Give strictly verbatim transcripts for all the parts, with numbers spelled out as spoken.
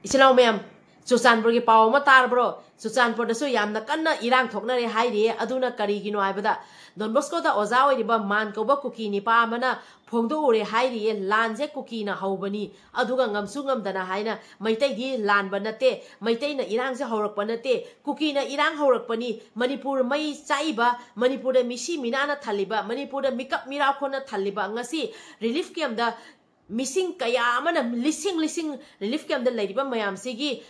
ꯏꯆꯤꯜ ꯏꯅꯥꯎ ꯃꯌꯥꯝ, ꯆꯨꯔꯆꯥꯟꯄꯨꯔꯒꯤ ꯄꯥꯎ ꯑꯃ ꯇꯥꯔꯕ꯭ꯔꯣ? ꯆꯨꯔꯆꯥꯟꯄꯨꯔꯗꯁꯨ ꯌꯥꯝꯅ ꯀꯟꯅ ꯏꯔꯥꯡ ꯊꯣꯛꯅꯔꯦ ꯍꯥꯏꯔꯤꯌꯦ꯫ ꯑꯗꯨꯅ ꯀꯔꯤꯒꯤꯅꯣ ꯍꯥꯏꯕꯗ, ꯗꯣꯟ ꯕꯣꯁꯀꯣꯗ ꯑꯣꯖꯥ ꯑꯣꯏꯔꯤꯕ ꯃꯥꯟ ꯀꯧꯕ ꯀꯨꯀꯤ ꯅꯤꯄꯥ ꯑꯃꯅ ꯐꯣꯡꯗꯣꯛꯎꯔꯦ ꯍꯥꯏꯔꯤꯌꯦ, "ꯂꯥꯟꯁꯦ ꯀꯨꯀꯤꯅ ꯍꯧꯕꯅꯤ, ꯑꯗꯨꯒ ꯉꯝꯁꯨ ꯉꯝꯗꯅ" ꯍꯥꯏꯅ꯫ "ꯃꯩꯇꯩꯗꯤ ꯂꯥꯟꯕ ꯅꯠꯇꯦ, ꯃꯩꯇꯩꯅ ꯏꯔꯥꯡꯁꯦ ꯍꯧꯔꯛꯄ ꯅꯠꯇꯦ, ꯀꯨꯀꯤꯅ ꯏꯔꯥꯡ ꯍꯧꯔꯛꯄꯅꯤ, ꯃꯅꯤꯄꯨꯔ ꯃꯩ ꯆꯥꯛꯏꯕ, ꯃꯅꯤꯄꯨꯔꯗ ꯃꯤꯁꯤ ꯃꯤꯅꯥꯅ ꯊꯜꯂꯤꯕ, ꯃꯅꯤꯄꯨꯔꯗ ꯃꯤꯀꯞ ꯃꯤꯔꯥꯎꯈꯣꯟꯅ ꯊꯜꯂꯤꯕ, ꯉꯁꯤ ꯔꯤꯂꯤꯐ ꯀꯦꯝꯗ ꯃꯤꯁꯤꯡ ꯀꯌꯥ ꯑꯃꯅ, ꯂꯤꯁꯤꯡ ꯂꯤꯁꯤꯡ ꯔꯤꯂꯤꯐ ꯀꯦꯝꯗ ꯂꯩꯔꯤꯕ ꯃꯌꯥꯝꯁꯤꯒꯤ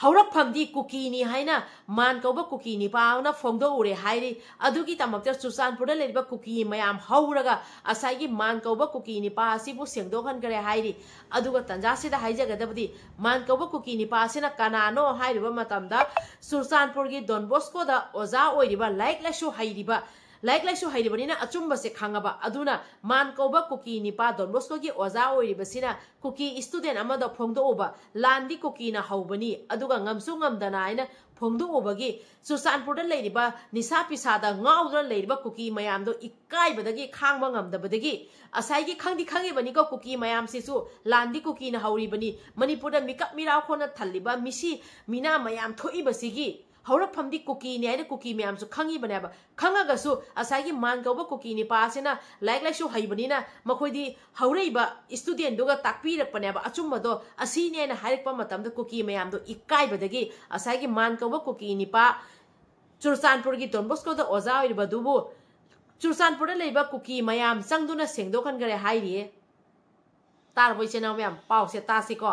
ꯍꯧꯔꯛꯐꯝꯗꯤ ꯀꯨꯀꯤꯅꯤ" ꯍꯥꯏꯅ ꯃꯥꯟ ꯀꯧꯕ ꯀꯨꯀꯤ ꯅꯤꯄꯥ ꯑꯃꯅ ꯐꯣꯡꯗꯣꯛꯎꯔꯦ ꯍꯥꯏꯔꯤ꯫ ꯑꯗꯨꯒꯤꯗꯃꯛꯇ ꯆꯨꯔꯆꯥꯟꯄꯨꯔꯗ ꯂꯩꯔꯤꯕ ꯀꯨꯀꯤ ꯃꯌꯥꯝ ꯍꯧꯔꯒ ꯉꯁꯥꯏꯒꯤ ꯃꯥꯟ ꯀꯧꯕ ꯀꯨꯀꯤ ꯅꯤꯄꯥ ꯑꯁꯤꯕꯨ ꯁꯦꯡꯗꯣꯛꯍꯟꯈ꯭ꯔꯦ ꯍꯥꯏꯔꯤ꯫ ꯑꯗꯨꯒ ꯇꯟꯖꯥꯁꯤꯗ ꯍꯥꯏꯖꯒꯗꯕꯗꯤ, ꯃꯥꯟ ꯀꯧꯕ ꯀꯨꯀꯤ ꯅꯤꯄꯥ ꯑꯁꯤꯅ ꯀꯅꯥꯅꯣ ꯍꯥꯏꯔꯤꯕ ꯃꯇꯝꯗ, ꯆꯨꯔꯆꯥꯟꯄꯨꯔꯒꯤ ꯗꯣꯟ ꯕꯣꯁꯀꯣꯗ ꯑꯣꯖꯥ ꯑꯣꯏꯔꯤꯕ, ꯂꯥꯏꯔꯤꯛ ꯂꯥꯏꯁꯨ ꯍꯩꯔꯤꯕ, ꯂꯥꯏꯔꯤꯛ ꯂꯥꯏꯁꯨ ꯍꯩꯔꯤꯕꯅꯤꯅ ꯑꯆꯨꯝꯕꯁꯦ ꯈꯪꯉꯕ꯫ ꯑꯗꯨꯅ ꯃꯥꯟ ꯀꯧꯕ ꯀꯨꯀꯤ ꯅꯤꯄꯥ ꯗꯣꯟ ꯕꯣꯁꯀꯣꯒꯤ ꯑꯣꯖꯥ ꯑꯣꯏꯔꯤꯕꯁꯤꯅ ꯀꯨꯀꯤ ꯁ꯭ꯇꯨꯗꯦꯟ ꯑꯃꯗ ꯐꯣꯡꯗꯣꯛꯎꯕ, "ꯂꯥꯟꯗꯤ ꯀꯨꯀꯤꯅ ꯍꯧꯕꯅꯤ, ꯑꯗꯨꯒ ꯉꯝꯁꯨ ꯉꯝꯗꯅ" ꯍꯥꯏꯅ ꯐꯣꯡꯗꯣꯛꯎꯕꯒꯤ, ꯆꯨꯔꯆꯥꯟꯄꯨꯔꯗ ꯂꯩꯔꯤꯕ ꯅꯤꯁꯥ ꯄꯤꯁꯥꯗ ꯉꯥꯎꯗꯨꯅ ꯂꯩꯔꯤꯕ ꯀꯨꯀꯤ ꯃꯌꯥꯝꯗꯣ ꯏꯀꯥꯏꯕꯗꯒꯤ ꯈꯥꯡꯕ ꯉꯝꯗꯕꯗꯒꯤ, ꯉꯁꯥꯏꯒꯤ, ꯈꯪꯗꯤ ꯈꯪꯉꯤꯕꯅꯤꯀꯣ ꯀꯨꯀꯤ ꯃꯌꯥꯝꯁꯤꯁꯨ, ꯂꯥꯟꯗꯤ ꯀꯨꯀꯤꯅ ꯍꯧꯔꯤꯕꯅꯤ, ꯃꯅꯤꯄꯨꯔꯗ ꯃꯤꯀꯞ ꯃꯤꯔꯥꯎꯈꯣꯟꯅ ꯊꯜꯂꯤꯕ ꯃꯤꯁꯤ ꯃꯤꯅꯥ ꯃꯌꯥꯝ ꯊꯣꯛꯏꯕꯁꯤꯒꯤ ꯍꯧꯔꯛꯐꯝꯗꯤ ꯀꯨꯀꯤꯅꯤ ꯍꯥꯏꯅ ꯀꯨꯀꯤ ꯃꯌꯥꯝꯁꯨ ꯈꯪꯉꯤꯕꯅꯦꯕ꯫ ꯈꯪꯉꯒꯁꯨ ꯉꯁꯥꯏꯒꯤ ꯃꯥꯟ ꯀꯧꯕ ꯀꯨꯀꯤ ꯅꯤꯄꯥ ꯑꯁꯤꯅ ꯂꯥꯏꯔꯤꯛ ꯂꯥꯏꯁꯨ ꯍꯩꯕꯅꯤꯅ ꯃꯈꯣꯏꯗꯤ ꯍꯧꯔꯛꯏꯕ ꯁ꯭ꯇꯨꯗꯦꯟꯗꯨꯒ ꯇꯥꯛꯄꯤꯔꯛꯄꯅꯦꯕ, ꯑꯆꯨꯝꯕꯗꯣ ꯑꯁꯤꯅꯦꯅ ꯍꯥꯏꯔꯛꯄ ꯃꯇꯝꯗ ꯀꯨꯀꯤ ꯃꯌꯥꯝꯗꯣ ꯏꯀꯥꯏꯕꯗꯒꯤ ꯉꯁꯥꯏꯒꯤ ꯃꯥꯟ ꯀꯧꯕ ꯀꯨꯀꯤ ꯅꯤꯄꯥ ꯆꯨꯔꯆꯥꯟꯄꯨꯔꯒꯤ ꯗꯣꯟ ꯕꯣꯁꯀꯣꯗ ꯑꯣꯖꯥ ꯑꯣꯏꯔꯤꯕꯗꯨꯕꯨ ꯆꯨꯔꯆꯥꯟꯄꯨꯔꯗ ꯂꯩꯕ ꯀꯨꯀꯤ ꯃꯌꯥꯝ ꯆꯪꯗꯨꯅ ꯁꯦꯡꯗꯣꯛꯍꯟꯈ꯭ꯔꯦ ꯍꯥꯏꯔꯤꯌꯦ꯫ ꯇꯥꯔꯕꯣ ꯏꯆꯤꯟ ꯏꯅꯥꯎ ꯃꯌꯥꯝ? ꯄꯥꯎꯁꯦ ꯇꯥꯁꯤꯀꯣ꯫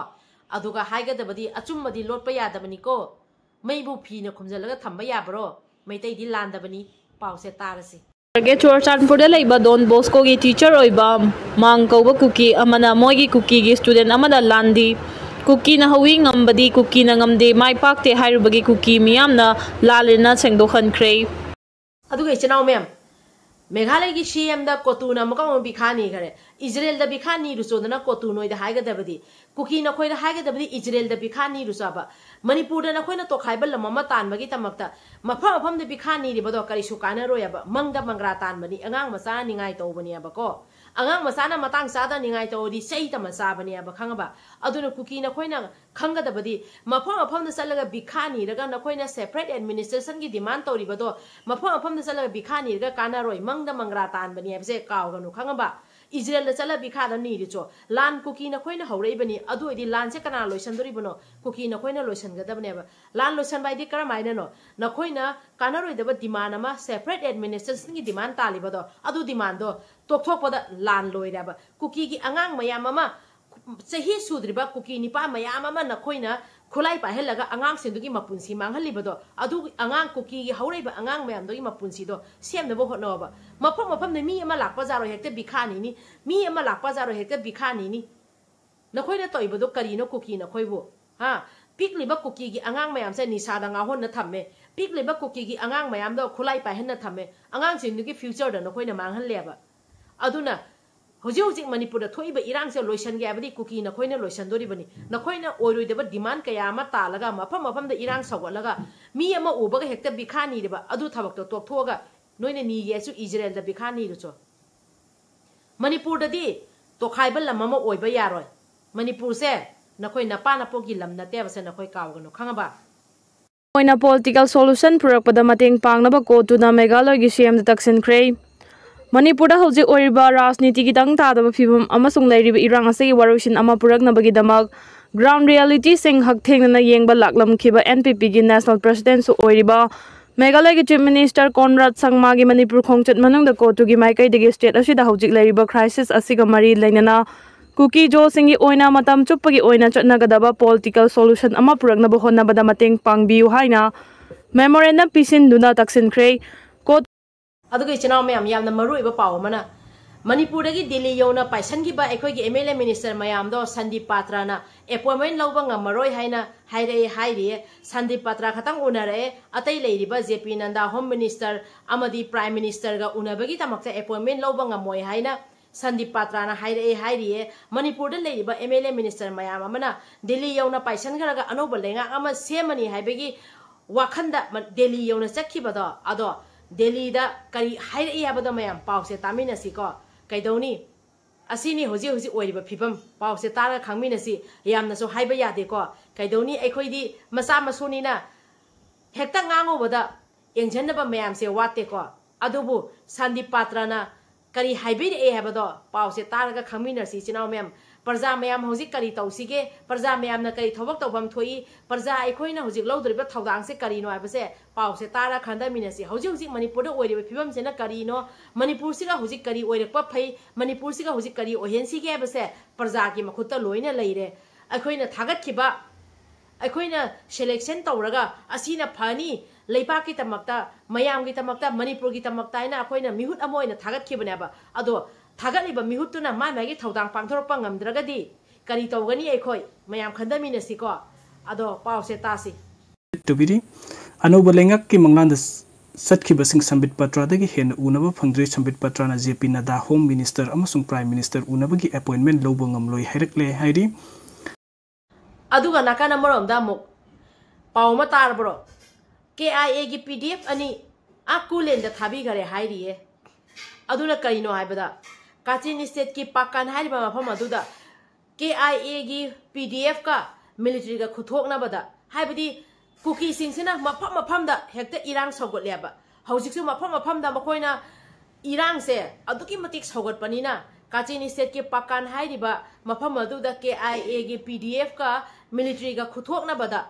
ꯑꯗꯨꯒ ꯍꯥꯏꯒꯗꯕꯗꯤ, ꯑꯆꯨꯝꯕꯗꯤ ꯂꯣꯠꯄ ꯌꯥꯗꯕꯅꯤꯀꯣ꯫ ꯃꯩꯕꯨ ꯐꯤꯅ ꯈꯨꯝꯖꯤꯜꯂꯒ ꯊꯝꯕ ꯌꯥꯕ꯭ꯔꯣ? ꯃꯩꯇꯩꯗꯤ ꯂꯥꯟꯗꯕꯅꯤ꯫ ꯄꯥꯎꯁꯦ ꯇꯥꯔꯁꯤ꯫ ꯆꯨꯔꯆꯥꯟꯄꯨꯔꯗ ꯂꯩꯕ ꯗꯣꯟ ꯕꯣꯁꯀꯣꯒꯤ ꯇꯤꯆꯔ ꯑꯣꯏꯕ ꯃꯥꯡ ꯀꯧꯕ ꯀꯨꯀꯤ ꯑꯃꯅ ꯃꯣꯏꯒꯤ ꯀꯨꯀꯤꯒꯤ ꯁ꯭ꯇꯨꯗꯦꯟ ꯑꯃꯗ ꯂꯥꯟꯗꯤ ꯀꯨꯀꯤꯅ ꯍꯧꯏ, ꯉꯝꯕꯗꯤ ꯀꯨꯀꯤꯅ ꯉꯝꯗꯦ, ꯃꯥꯏ ꯄꯥꯛꯇꯦ ꯍꯥꯏꯔꯨꯕꯒꯤ ꯀꯨꯀꯤ ꯃꯤꯌꯥꯝꯅ ꯂꯥꯜꯂꯦꯅ ꯁꯦꯡꯗꯣꯛꯍꯟꯈ꯭ꯔꯦ꯫ ꯑꯗꯨꯒ ꯏꯆꯤꯟ ꯏꯅꯥꯎ ꯃꯌꯥꯝ, ꯃꯦꯘꯥꯂꯌꯒꯤ ꯁꯤ ꯑꯦꯝꯗ ꯀꯣꯇꯨꯅ ꯑꯃꯨꯛꯀ ꯑꯃꯨꯛ ꯕꯤꯈꯥ ꯅꯤꯈ꯭ꯔꯦ꯫ ꯏꯖꯔꯦꯜꯗ ꯕꯤꯈꯥ ꯅꯤꯔꯨꯆꯣꯗꯅ ꯀꯣꯇꯨ ꯅꯣꯏꯗ ꯍꯥꯏꯒꯗꯕꯗꯤ, ꯀꯨꯀꯤ ꯅꯈꯣꯏꯗ ꯍꯥꯏꯒꯗꯕꯗꯤ ꯏꯖꯔꯦꯜꯗ ꯕꯤꯈꯥ ꯅꯤꯔꯨꯆꯣꯕ꯫ ꯃꯅꯤꯄꯨꯔꯗ ꯅꯈꯣꯏꯅ ꯇꯣꯈꯥꯏꯕ ꯂꯝ ꯑꯃ ꯇꯥꯟꯕꯒꯤꯗꯃꯛꯇ ꯃꯐꯝ ꯃꯐꯝꯗ ꯕꯤꯈꯥ ꯅꯤꯔꯤꯕꯗꯣ ꯀꯔꯤꯁꯨ ꯀꯥꯟꯅꯔꯣꯏꯑꯕ꯫ ꯃꯪꯗ ꯃꯪꯒ꯭ꯔꯥ ꯇꯥꯟꯕꯅꯤ, ꯑꯉꯥꯡ ꯃꯆꯥ ꯅꯤꯡꯉꯥꯏ ꯇꯧꯕꯅꯦꯕꯀꯣ꯫ ꯑꯉꯥꯡ ꯃꯆꯥꯅ ꯃꯇꯥꯡ ꯆꯥꯗꯅꯤꯡꯉꯥꯏ ꯇꯧꯔꯗꯤ ꯆꯩ ꯇꯝꯃ ꯆꯥꯕꯅꯦꯕ, ꯈꯪꯉꯕ? ꯑꯗꯨꯅ ꯀꯨꯀꯤ ꯅꯈꯣꯏꯅ ꯈꯪꯒꯗꯕꯗꯤ, ꯃꯐꯝ ꯃꯐꯝꯗ ꯆꯠꯂꯒ ꯚꯤꯈꯥ ꯅꯤꯔꯒ ꯅꯈꯣꯏꯅ separate administrationꯒꯤ demand ꯇꯧꯔꯤꯕꯗꯣ, ꯃꯐꯝ ꯃꯐꯝꯗ ꯆꯠꯂꯒ ꯚꯤꯈꯥ ꯅꯤꯔꯒ ꯀꯥꯟꯅꯔꯣꯏ, ꯃꯪꯗ ꯃꯪꯒ꯭ꯔꯥ ꯇꯥꯟꯕꯅꯤ ꯍꯥꯏꯕꯁꯦ ꯀꯥꯎꯒꯅꯨ, ꯈꯪꯉꯕ? ꯏꯖꯔꯦꯜꯗ ꯆꯠꯂ ꯚꯤꯈꯥꯗ ꯅꯤꯔꯤꯁꯨ ꯂꯥꯟ ꯀꯨꯀꯤ ꯅꯈꯣꯏꯅ ꯍꯧꯔꯛꯏꯕꯅꯤ꯫ ꯑꯗꯨ ꯑꯣꯏꯗꯤ ꯂꯥꯟꯁꯦ ꯀꯅꯥ ꯂꯣꯏꯁꯟꯗꯣꯔꯤꯕꯅꯣ? ꯀꯨꯀꯤ ꯅꯈꯣꯏꯅ ꯂꯣꯏꯁꯟꯒꯗꯕꯅꯦꯕ꯫ ꯂꯥꯟ ꯂꯣꯏꯁꯟꯕ ꯍꯥꯏꯗꯤ ꯀꯔꯝꯍꯥꯏꯅꯅꯣ? ꯅꯈꯣꯏꯅ ꯀꯥꯟꯅꯔꯣꯏꯗꯕ demand ꯑꯃ, separate administrationꯒꯤ demand ꯇꯥꯜꯂꯤꯕꯗꯣ, ꯑꯗꯨ demandꯗꯣ ꯇꯣꯛꯊꯣꯛꯄꯗ ꯂꯥꯟ ꯂꯣꯏꯔꯦꯕ꯫ ꯀꯨꯀꯤꯒꯤ ꯑꯉꯥꯡ ꯃꯌꯥꯝ ꯑꯃ, ꯆꯍꯤ ꯁꯨꯗ꯭ꯔꯤꯕ ꯀꯨꯀꯤ ꯅꯤꯄꯥ ꯃꯌꯥꯝ ꯑꯃ ꯅꯈꯣꯏꯅ ꯈꯨꯠꯂꯥꯏ ꯄꯥꯏꯍꯜꯂꯒ ꯑꯉꯥꯡꯁꯤꯡꯗꯨꯒꯤ ꯃꯄꯨꯟꯁꯤ ꯃꯥꯡꯍꯜꯂꯤꯕꯗꯣ, ꯑꯗꯨ ꯑꯉꯥꯡ, ꯀꯨꯀꯤꯒꯤ ꯍꯧꯔꯛꯏꯕ ꯑꯉꯥꯡ ꯃꯌꯥꯝꯗꯨꯒꯤ ꯃꯄꯨꯟꯁꯤꯗꯣ ꯁꯦꯝꯅꯕ ꯍꯣꯠꯅꯧꯕ꯫ ꯃꯐꯝ ꯃꯐꯝꯗ ꯃꯤ ꯑꯃ ꯂꯥꯛꯄ ꯖꯥꯔꯣꯏ ꯍꯦꯛꯇ ꯚꯤꯈꯥ ꯅꯤꯅꯤ, ꯃꯤ ꯑꯃ ꯂꯥꯛꯄ ꯖꯥꯔꯣꯏ ꯍꯦꯛꯇ ꯚꯤꯈꯥ ꯅꯤꯅꯤ꯫ ꯅꯈꯣꯏꯅ ꯇꯧꯔꯤꯕꯗꯣ ꯀꯔꯤꯅꯣ, ꯀꯨꯀꯤ ꯅꯈꯣꯏꯕꯨ? ꯍꯥ? ꯄꯤꯛꯂꯤꯕ ꯀꯨꯀꯤꯒꯤ ꯑꯉꯥꯡ ꯃꯌꯥꯝꯁꯦ ꯅꯤꯁꯥꯗ ꯉꯥꯎꯍꯟꯅ ꯊꯝꯃꯦ꯫ ꯄꯤꯛꯂꯤꯕ ꯀꯨꯀꯤꯒꯤ ꯑꯉꯥꯡ ꯃꯌꯥꯝꯗꯣ ꯈꯨꯠꯂꯥꯏ ꯄꯥꯏꯍꯟꯅ ꯊꯝꯃꯦ꯫ ꯑꯉꯥꯡꯁꯤꯡꯗꯨꯒꯤ futureꯗ ꯅꯈꯣꯏꯅ ꯃꯥꯡꯍꯜꯂꯦꯕ꯫ ꯑꯗꯨꯅ ꯍꯧꯖꯤꯛ ꯍꯧꯖꯤꯛ ꯃꯅꯤꯄꯨꯔꯗ ꯊꯣꯛꯏꯕ ꯏꯔꯥꯡꯁꯦ ꯂꯣꯏꯁꯟꯒꯦ ꯍꯥꯏꯕꯗꯤ ꯀꯨꯀꯤ ꯅꯈꯣꯏꯅ ꯂꯣꯏꯁꯟꯗꯣꯔꯤꯕꯅꯤ꯫ ꯅꯈꯣꯏꯅ ꯑꯣꯏꯔꯣꯏꯗꯕ demand ꯀꯌꯥ ꯑꯃ ꯇꯥꯜꯂꯒ ꯃꯐꯝ ꯃꯐꯝꯗ ꯏꯔꯥꯡ ꯁꯧꯒꯠꯂꯒ ꯃꯤ ꯑꯃ ꯎꯕꯒ ꯍꯦꯛꯇ ꯚꯤꯈꯥ ꯅꯤꯔꯤꯕ ꯑꯗꯨ ꯊꯕꯛꯇꯣ ꯇꯣꯛꯊꯣꯛꯑꯒ ꯅꯣꯏꯅ ꯅꯤꯒꯦꯁꯨ ꯏꯖꯔꯦꯜꯗ ꯚꯤꯈꯥ ꯅꯤꯔꯨꯆꯣ꯫ ꯃꯅꯤꯄꯨꯔꯗꯗꯤ ꯇꯣꯈꯥꯏꯕ ꯂꯝ ꯑꯃ ꯑꯣꯏꯕ ꯌꯥꯔꯣꯏ꯫ ꯃꯅꯤꯄꯨꯔꯁꯦ ꯅꯈꯣꯏ ꯅꯄꯥ ꯅꯄꯣꯛꯀꯤ ꯂꯝ ꯅꯠꯇꯦꯕꯁꯦ ꯅꯈꯣꯏ ꯀꯥꯎꯒꯅꯨ, ꯈꯪꯉꯕ? ꯑꯣꯏꯅ political solution ꯄꯨꯔꯛꯄꯗ ꯃꯇꯦꯡ ꯄꯥꯡꯅꯕ ꯀꯣꯇꯨꯅ ꯃꯦꯘꯥꯂꯌꯒꯤ CMꯗ ꯇꯛꯁꯤꯟꯈ꯭ꯔꯦ꯫ ꯃꯅꯤꯄꯨꯔꯗ ꯍꯧꯖꯤꯛ ꯑꯣꯏꯔꯤꯕ ꯔꯥꯖꯅꯤꯇꯤꯒꯤ ꯇꯪ ꯇꯥꯗꯕ ꯐꯤꯕꯝ ꯑꯃꯁꯨꯡ ꯂꯩꯔꯤꯕ ꯏꯔꯥꯡ ꯑꯁꯤꯒꯤ ꯋꯥꯔꯣꯏꯁꯤꯟ ꯑꯃ ꯄꯨꯔꯛꯅꯕꯒꯤꯗꯃꯛ ground realityꯁꯤꯡ ꯍꯛꯊꯦꯡꯅꯅ ꯌꯦꯡꯕ ꯂꯥꯛꯂꯝꯈꯤꯕ NPPꯒꯤ national presidentꯁꯨ ꯑꯣꯏꯔꯤꯕ ꯃꯦꯘꯥꯂꯌꯒꯤ Chief Minister Conrad ꯁꯪꯃꯥꯒꯤ ꯃꯅꯤꯄꯨꯔ ꯈꯣꯡꯆꯠ ꯃꯅꯨꯡꯗ ꯀꯣꯇꯨꯒꯤ ꯃꯥꯏꯀꯩꯗꯒꯤ state ꯑꯁꯤꯗ ꯍꯧꯖꯤꯛ ꯂꯩꯔꯤꯕ crisis ꯑꯁꯤꯒ ꯃꯔꯤ ꯂꯩꯅꯅ ꯀꯨꯀꯤ ꯖꯣꯁꯤꯡꯒꯤ ꯑꯣꯏꯅ ꯃꯇꯝ ꯆꯨꯞꯄꯒꯤ ꯑꯣꯏꯅ ꯆꯠꯅꯒꯗꯕ political solution ꯑꯃ ꯄꯨꯔꯛꯅꯕ ꯍꯣꯠꯅꯕꯗ ꯃꯇꯦꯡ ꯄꯥꯡꯕꯤꯌꯨ ꯍꯥꯏꯅ memorandum ꯄꯤꯁꯤꯟꯗꯨꯅ ꯇꯛꯁꯤꯟꯈ꯭ꯔꯦ꯫ ꯀꯣꯇꯨ ꯑꯗꯨꯒ ꯏꯆꯤꯟ ꯏꯅꯥꯎ ꯃꯌꯥꯝ, ꯌꯥꯝꯅ ꯃꯔꯨ ꯑꯣꯏꯕ ꯄꯥꯎ ꯑꯃꯅ, ꯃꯅꯤꯄꯨꯔꯗꯒꯤ ꯗꯤꯜꯂꯤ ꯌꯧꯅ ꯄꯥꯏꯁꯟꯈꯤꯕ ꯑꯩꯈꯣꯏꯒꯤ MLA minister ꯃꯌꯥꯝꯗꯣ ꯁꯟꯗꯤꯞ ꯄꯥꯇ꯭ꯔꯅ appointment ꯂꯧꯕ ꯉꯝꯃꯔꯣꯏ ꯍꯥꯏꯅ ꯍꯥꯏꯔꯛꯑꯦ ꯍꯥꯏꯔꯤꯌꯦ꯫ ꯁꯟꯗꯤꯞ ꯄꯥꯇ꯭ꯔ ꯈꯛꯇꯪ ꯎꯅꯔꯛꯑꯦ, ꯑꯇꯩ ꯂꯩꯔꯤꯕ JP Nadda, Home Minister ꯑꯃꯗꯤ Prime Ministerꯒ ꯎꯅꯕꯒꯤꯗꯃꯛꯇ appointment ꯂꯧꯕ ꯉꯝꯃꯣꯏ ꯍꯥꯏꯅ ꯁꯟꯗꯤꯞ ꯄꯥꯇ꯭ꯔꯅ ꯍꯥꯏꯔꯛꯑꯦ ꯍꯥꯏꯔꯤꯌꯦ꯫ ꯃꯅꯤꯄꯨꯔꯗ ꯂꯩꯔꯤꯕ MLA minister ꯃꯌꯥꯝ ꯑꯃꯅ ꯗꯤꯜꯂꯤ ꯌꯧꯅ ꯄꯥꯏꯁꯟꯈ꯭ꯔꯒ ꯑꯅꯧꯕ ꯂꯩꯉꯥꯛ ꯑꯃ ꯁꯦꯝꯃꯅꯤ ꯍꯥꯏꯕꯒꯤ ꯋꯥꯈꯟꯗ ꯃ-, ꯗꯤꯜꯂꯤ ꯌꯧꯅ ꯆꯠꯈꯤꯕꯗꯣ, ꯑꯗꯣ ꯗꯤꯜꯂꯤꯗ ꯀꯔꯤ ꯍꯥꯏꯔꯛꯏ ꯍꯥꯏꯕꯗꯣ ꯃꯌꯥꯝ ꯄꯥꯎꯁꯦ ꯇꯥꯃꯤꯟꯅꯁꯤꯀꯣ꯫ ꯀꯩꯗꯧꯅꯤ? ꯑꯁꯤꯅꯤ ꯍꯧꯖꯤꯛ ꯍꯧꯖꯤꯛ ꯑꯣꯏꯔꯤꯕ ꯐꯤꯕꯝ꯫ ꯄꯥꯎꯁꯦ ꯇꯥꯔꯒ ꯈꯪꯃꯤꯟꯅꯁꯤ꯫ ꯌꯥꯝꯅꯁꯨ ꯍꯥꯏꯕ ꯌꯥꯗꯦꯀꯣ꯫ ꯀꯩꯗꯧꯅꯤ? ꯑꯩꯈꯣꯏꯗꯤ ꯃꯆꯥ ꯃꯁꯨꯅꯤꯅ ꯍꯦꯛꯇ ꯉꯥꯡꯉꯨꯕꯗ ꯌꯦꯡꯁꯤꯟꯅꯕ ꯃꯌꯥꯝꯁꯦ ꯋꯥꯠꯇꯦꯀꯣ꯫ ꯑꯗꯨꯕꯨ ꯁꯥꯟꯗꯤꯞ ꯄꯥꯇ꯭ꯔꯅ ꯀꯔꯤ ꯍꯥꯏꯕꯤꯔꯛꯑꯦ ꯍꯥꯏꯕꯗꯣ ꯄꯥꯎꯁꯦ ꯇꯥꯔꯒ ꯈꯪꯃꯤꯟꯅꯁꯤ, ꯏꯆꯤꯟ ꯏꯅꯥꯎ ꯃꯌꯥꯝ꯫ ꯄ꯭ꯔꯖꯥ ꯃꯌꯥꯝ ꯍꯧꯖꯤꯛ ꯀꯔꯤ ꯇꯧꯁꯤꯒꯦ? ꯄ꯭ꯔꯖꯥ ꯃꯌꯥꯝꯅ ꯀꯔꯤ ꯊꯕꯛ ꯇꯧꯐꯝ ꯊꯣꯛꯏ? ꯄ꯭ꯔꯖꯥ ꯑꯩꯈꯣꯏꯅ ꯍꯧꯖꯤꯛ ꯂꯧꯗꯣꯔꯤꯕ ꯊꯧꯗꯥꯡꯁꯦ ꯀꯔꯤꯅꯣ ꯍꯥꯏꯕꯁꯦ ꯄꯥꯎꯁꯦ ꯇꯥꯔ ꯈꯟꯊꯃꯤꯟꯅꯁꯤ꯫ ꯍꯧꯖꯤꯛ ꯍꯧꯖꯤꯛ ꯃꯅꯤꯄꯨꯔꯗ ꯑꯣꯏꯔꯤꯕ ꯐꯤꯕꯝꯁꯤꯅ ꯀꯔꯤꯅꯣ? ꯃꯅꯤꯄꯨꯔꯁꯤꯒ ꯍꯧꯖꯤꯛ ꯀꯔꯤ ꯑꯣꯏꯔꯛꯄ ꯐꯩ? ꯃꯅꯤꯄꯨꯔꯁꯤꯒ ꯍꯧꯖꯤꯛ ꯀꯔꯤ ꯑꯣꯏꯍꯟꯁꯤꯒꯦ ꯍꯥꯏꯕꯁꯦ ꯄ꯭ꯔꯖꯥꯒꯤ ꯃꯈꯨꯠꯇ ꯂꯣꯏꯅ ꯂꯩꯔꯦ꯫ ꯑꯩꯈꯣꯏꯅ ꯊꯥꯒꯠꯈꯤꯕ, ꯑꯩꯈꯣꯏꯅ selection ꯇꯧꯔꯒ ꯑꯁꯤꯅ ꯐꯅꯤ, ꯂꯩꯕꯥꯛꯀꯤꯗꯃꯛꯇ, ꯃꯌꯥꯝꯒꯤꯗꯃꯛꯇ, ꯃꯅꯤꯄꯨꯔꯒꯤꯗꯃꯛꯇ ꯍꯥꯏꯅ ꯑꯩꯈꯣꯏꯅ ꯃꯤꯍꯨꯠ ꯑꯃ ꯑꯣꯏꯅ ꯊꯥꯒꯠꯈꯤꯕꯅꯦꯕ꯫ ꯑꯗꯣ ꯊꯥꯒꯠꯂꯤꯕ ꯃꯤꯍꯨꯠꯇꯨꯅ ꯃꯥꯏ ꯃꯥꯏꯒꯤ ꯊꯧꯗꯥꯡ ꯄꯥꯡꯊꯣꯔꯛꯄ ꯉꯝꯗ꯭ꯔꯒꯗꯤ ꯀꯔꯤ ꯇꯧꯒꯅꯤ? ꯑꯩꯈꯣꯏ ꯃꯌꯥꯝ ꯈꯟꯊꯃꯤꯟꯅꯁꯤꯀꯣ꯫ ꯑꯗꯣ ꯄꯥꯎꯁꯦ ꯇꯥꯁꯤ꯫ ꯇꯧꯕꯤꯔꯤ꯫ ꯑꯅꯧꯕ ꯂꯩꯉꯥꯛꯀꯤ ꯃꯪꯂꯥꯟꯗ ꯆꯠꯈꯤꯕꯁꯤꯡ ꯁꯝꯕꯤꯠ ꯄꯇ꯭ꯔꯥꯗꯒꯤ ꯍꯦꯟꯅ ꯎꯅꯕ ꯐꯪꯗ꯭ꯔꯤ꯫ ꯁꯝꯕꯤꯠ ꯄꯇ꯭ꯔꯥꯅ J P Nadda, Home Minister ꯑꯃꯁꯨꯡ Prime Minister ꯎꯅꯕꯒꯤ appointment ꯂꯧꯕ ꯉꯝꯂꯣꯏ ꯍꯥꯏꯔꯛꯂꯦ ꯍꯥꯏꯔꯤ꯫ ꯑꯗꯨꯒ ꯅꯥꯀꯟ ꯑꯃꯔꯣꯝꯗ ꯑꯃꯨꯛ ꯄꯥꯎ ꯑꯃ ꯇꯥꯔꯕ꯭ꯔꯣ? K I A ꯒꯤ P D F ꯑꯅꯤ ꯑꯥ ꯀꯨꯂꯦꯟꯗ ꯊꯥꯕꯤꯈꯔꯦ ꯍꯥꯏꯔꯤꯌꯦ꯫ ꯑꯗꯨꯅ ꯀꯔꯤꯅꯣ ꯍꯥꯏꯕꯗ, ꯀꯥꯆꯤꯟ stateꯀꯤ ꯄꯥꯀꯥꯟ ꯍꯥꯏꯔꯤꯕ ꯃꯐꯝ ꯑꯗꯨꯗ K I A ꯒꯤ P D F ꯀ militaryꯒ ꯈꯨꯠꯊꯣꯛꯅꯕꯗ, ꯍꯥꯏꯕꯗꯤ ꯀꯨꯀꯤꯁꯤꯡꯁꯤꯅ ꯃꯐꯝ ꯃꯐꯝꯗ ꯍꯦꯛꯇ ꯏꯔꯥꯡ ꯁꯧꯒꯠꯂꯦꯕ꯫ ꯍꯧꯖꯤꯛꯁꯨ ꯃꯐꯝ ꯃꯐꯝꯗ ꯃꯈꯣꯏꯅ ꯏꯔꯥꯡꯁꯦ ꯑꯗꯨꯛꯀꯤ ꯃꯇꯤꯛ ꯁꯧꯒꯠꯄꯅꯤꯅ, ꯀꯥꯆꯤꯟ stateꯀꯤ ꯄꯥꯀꯥꯟ ꯍꯥꯏꯔꯤꯕ ꯃꯐꯝ ꯑꯗꯨꯗ K I A ꯒꯤ P D F ꯀ militaryꯒ ꯈꯨꯠꯊꯣꯛꯅꯕꯗ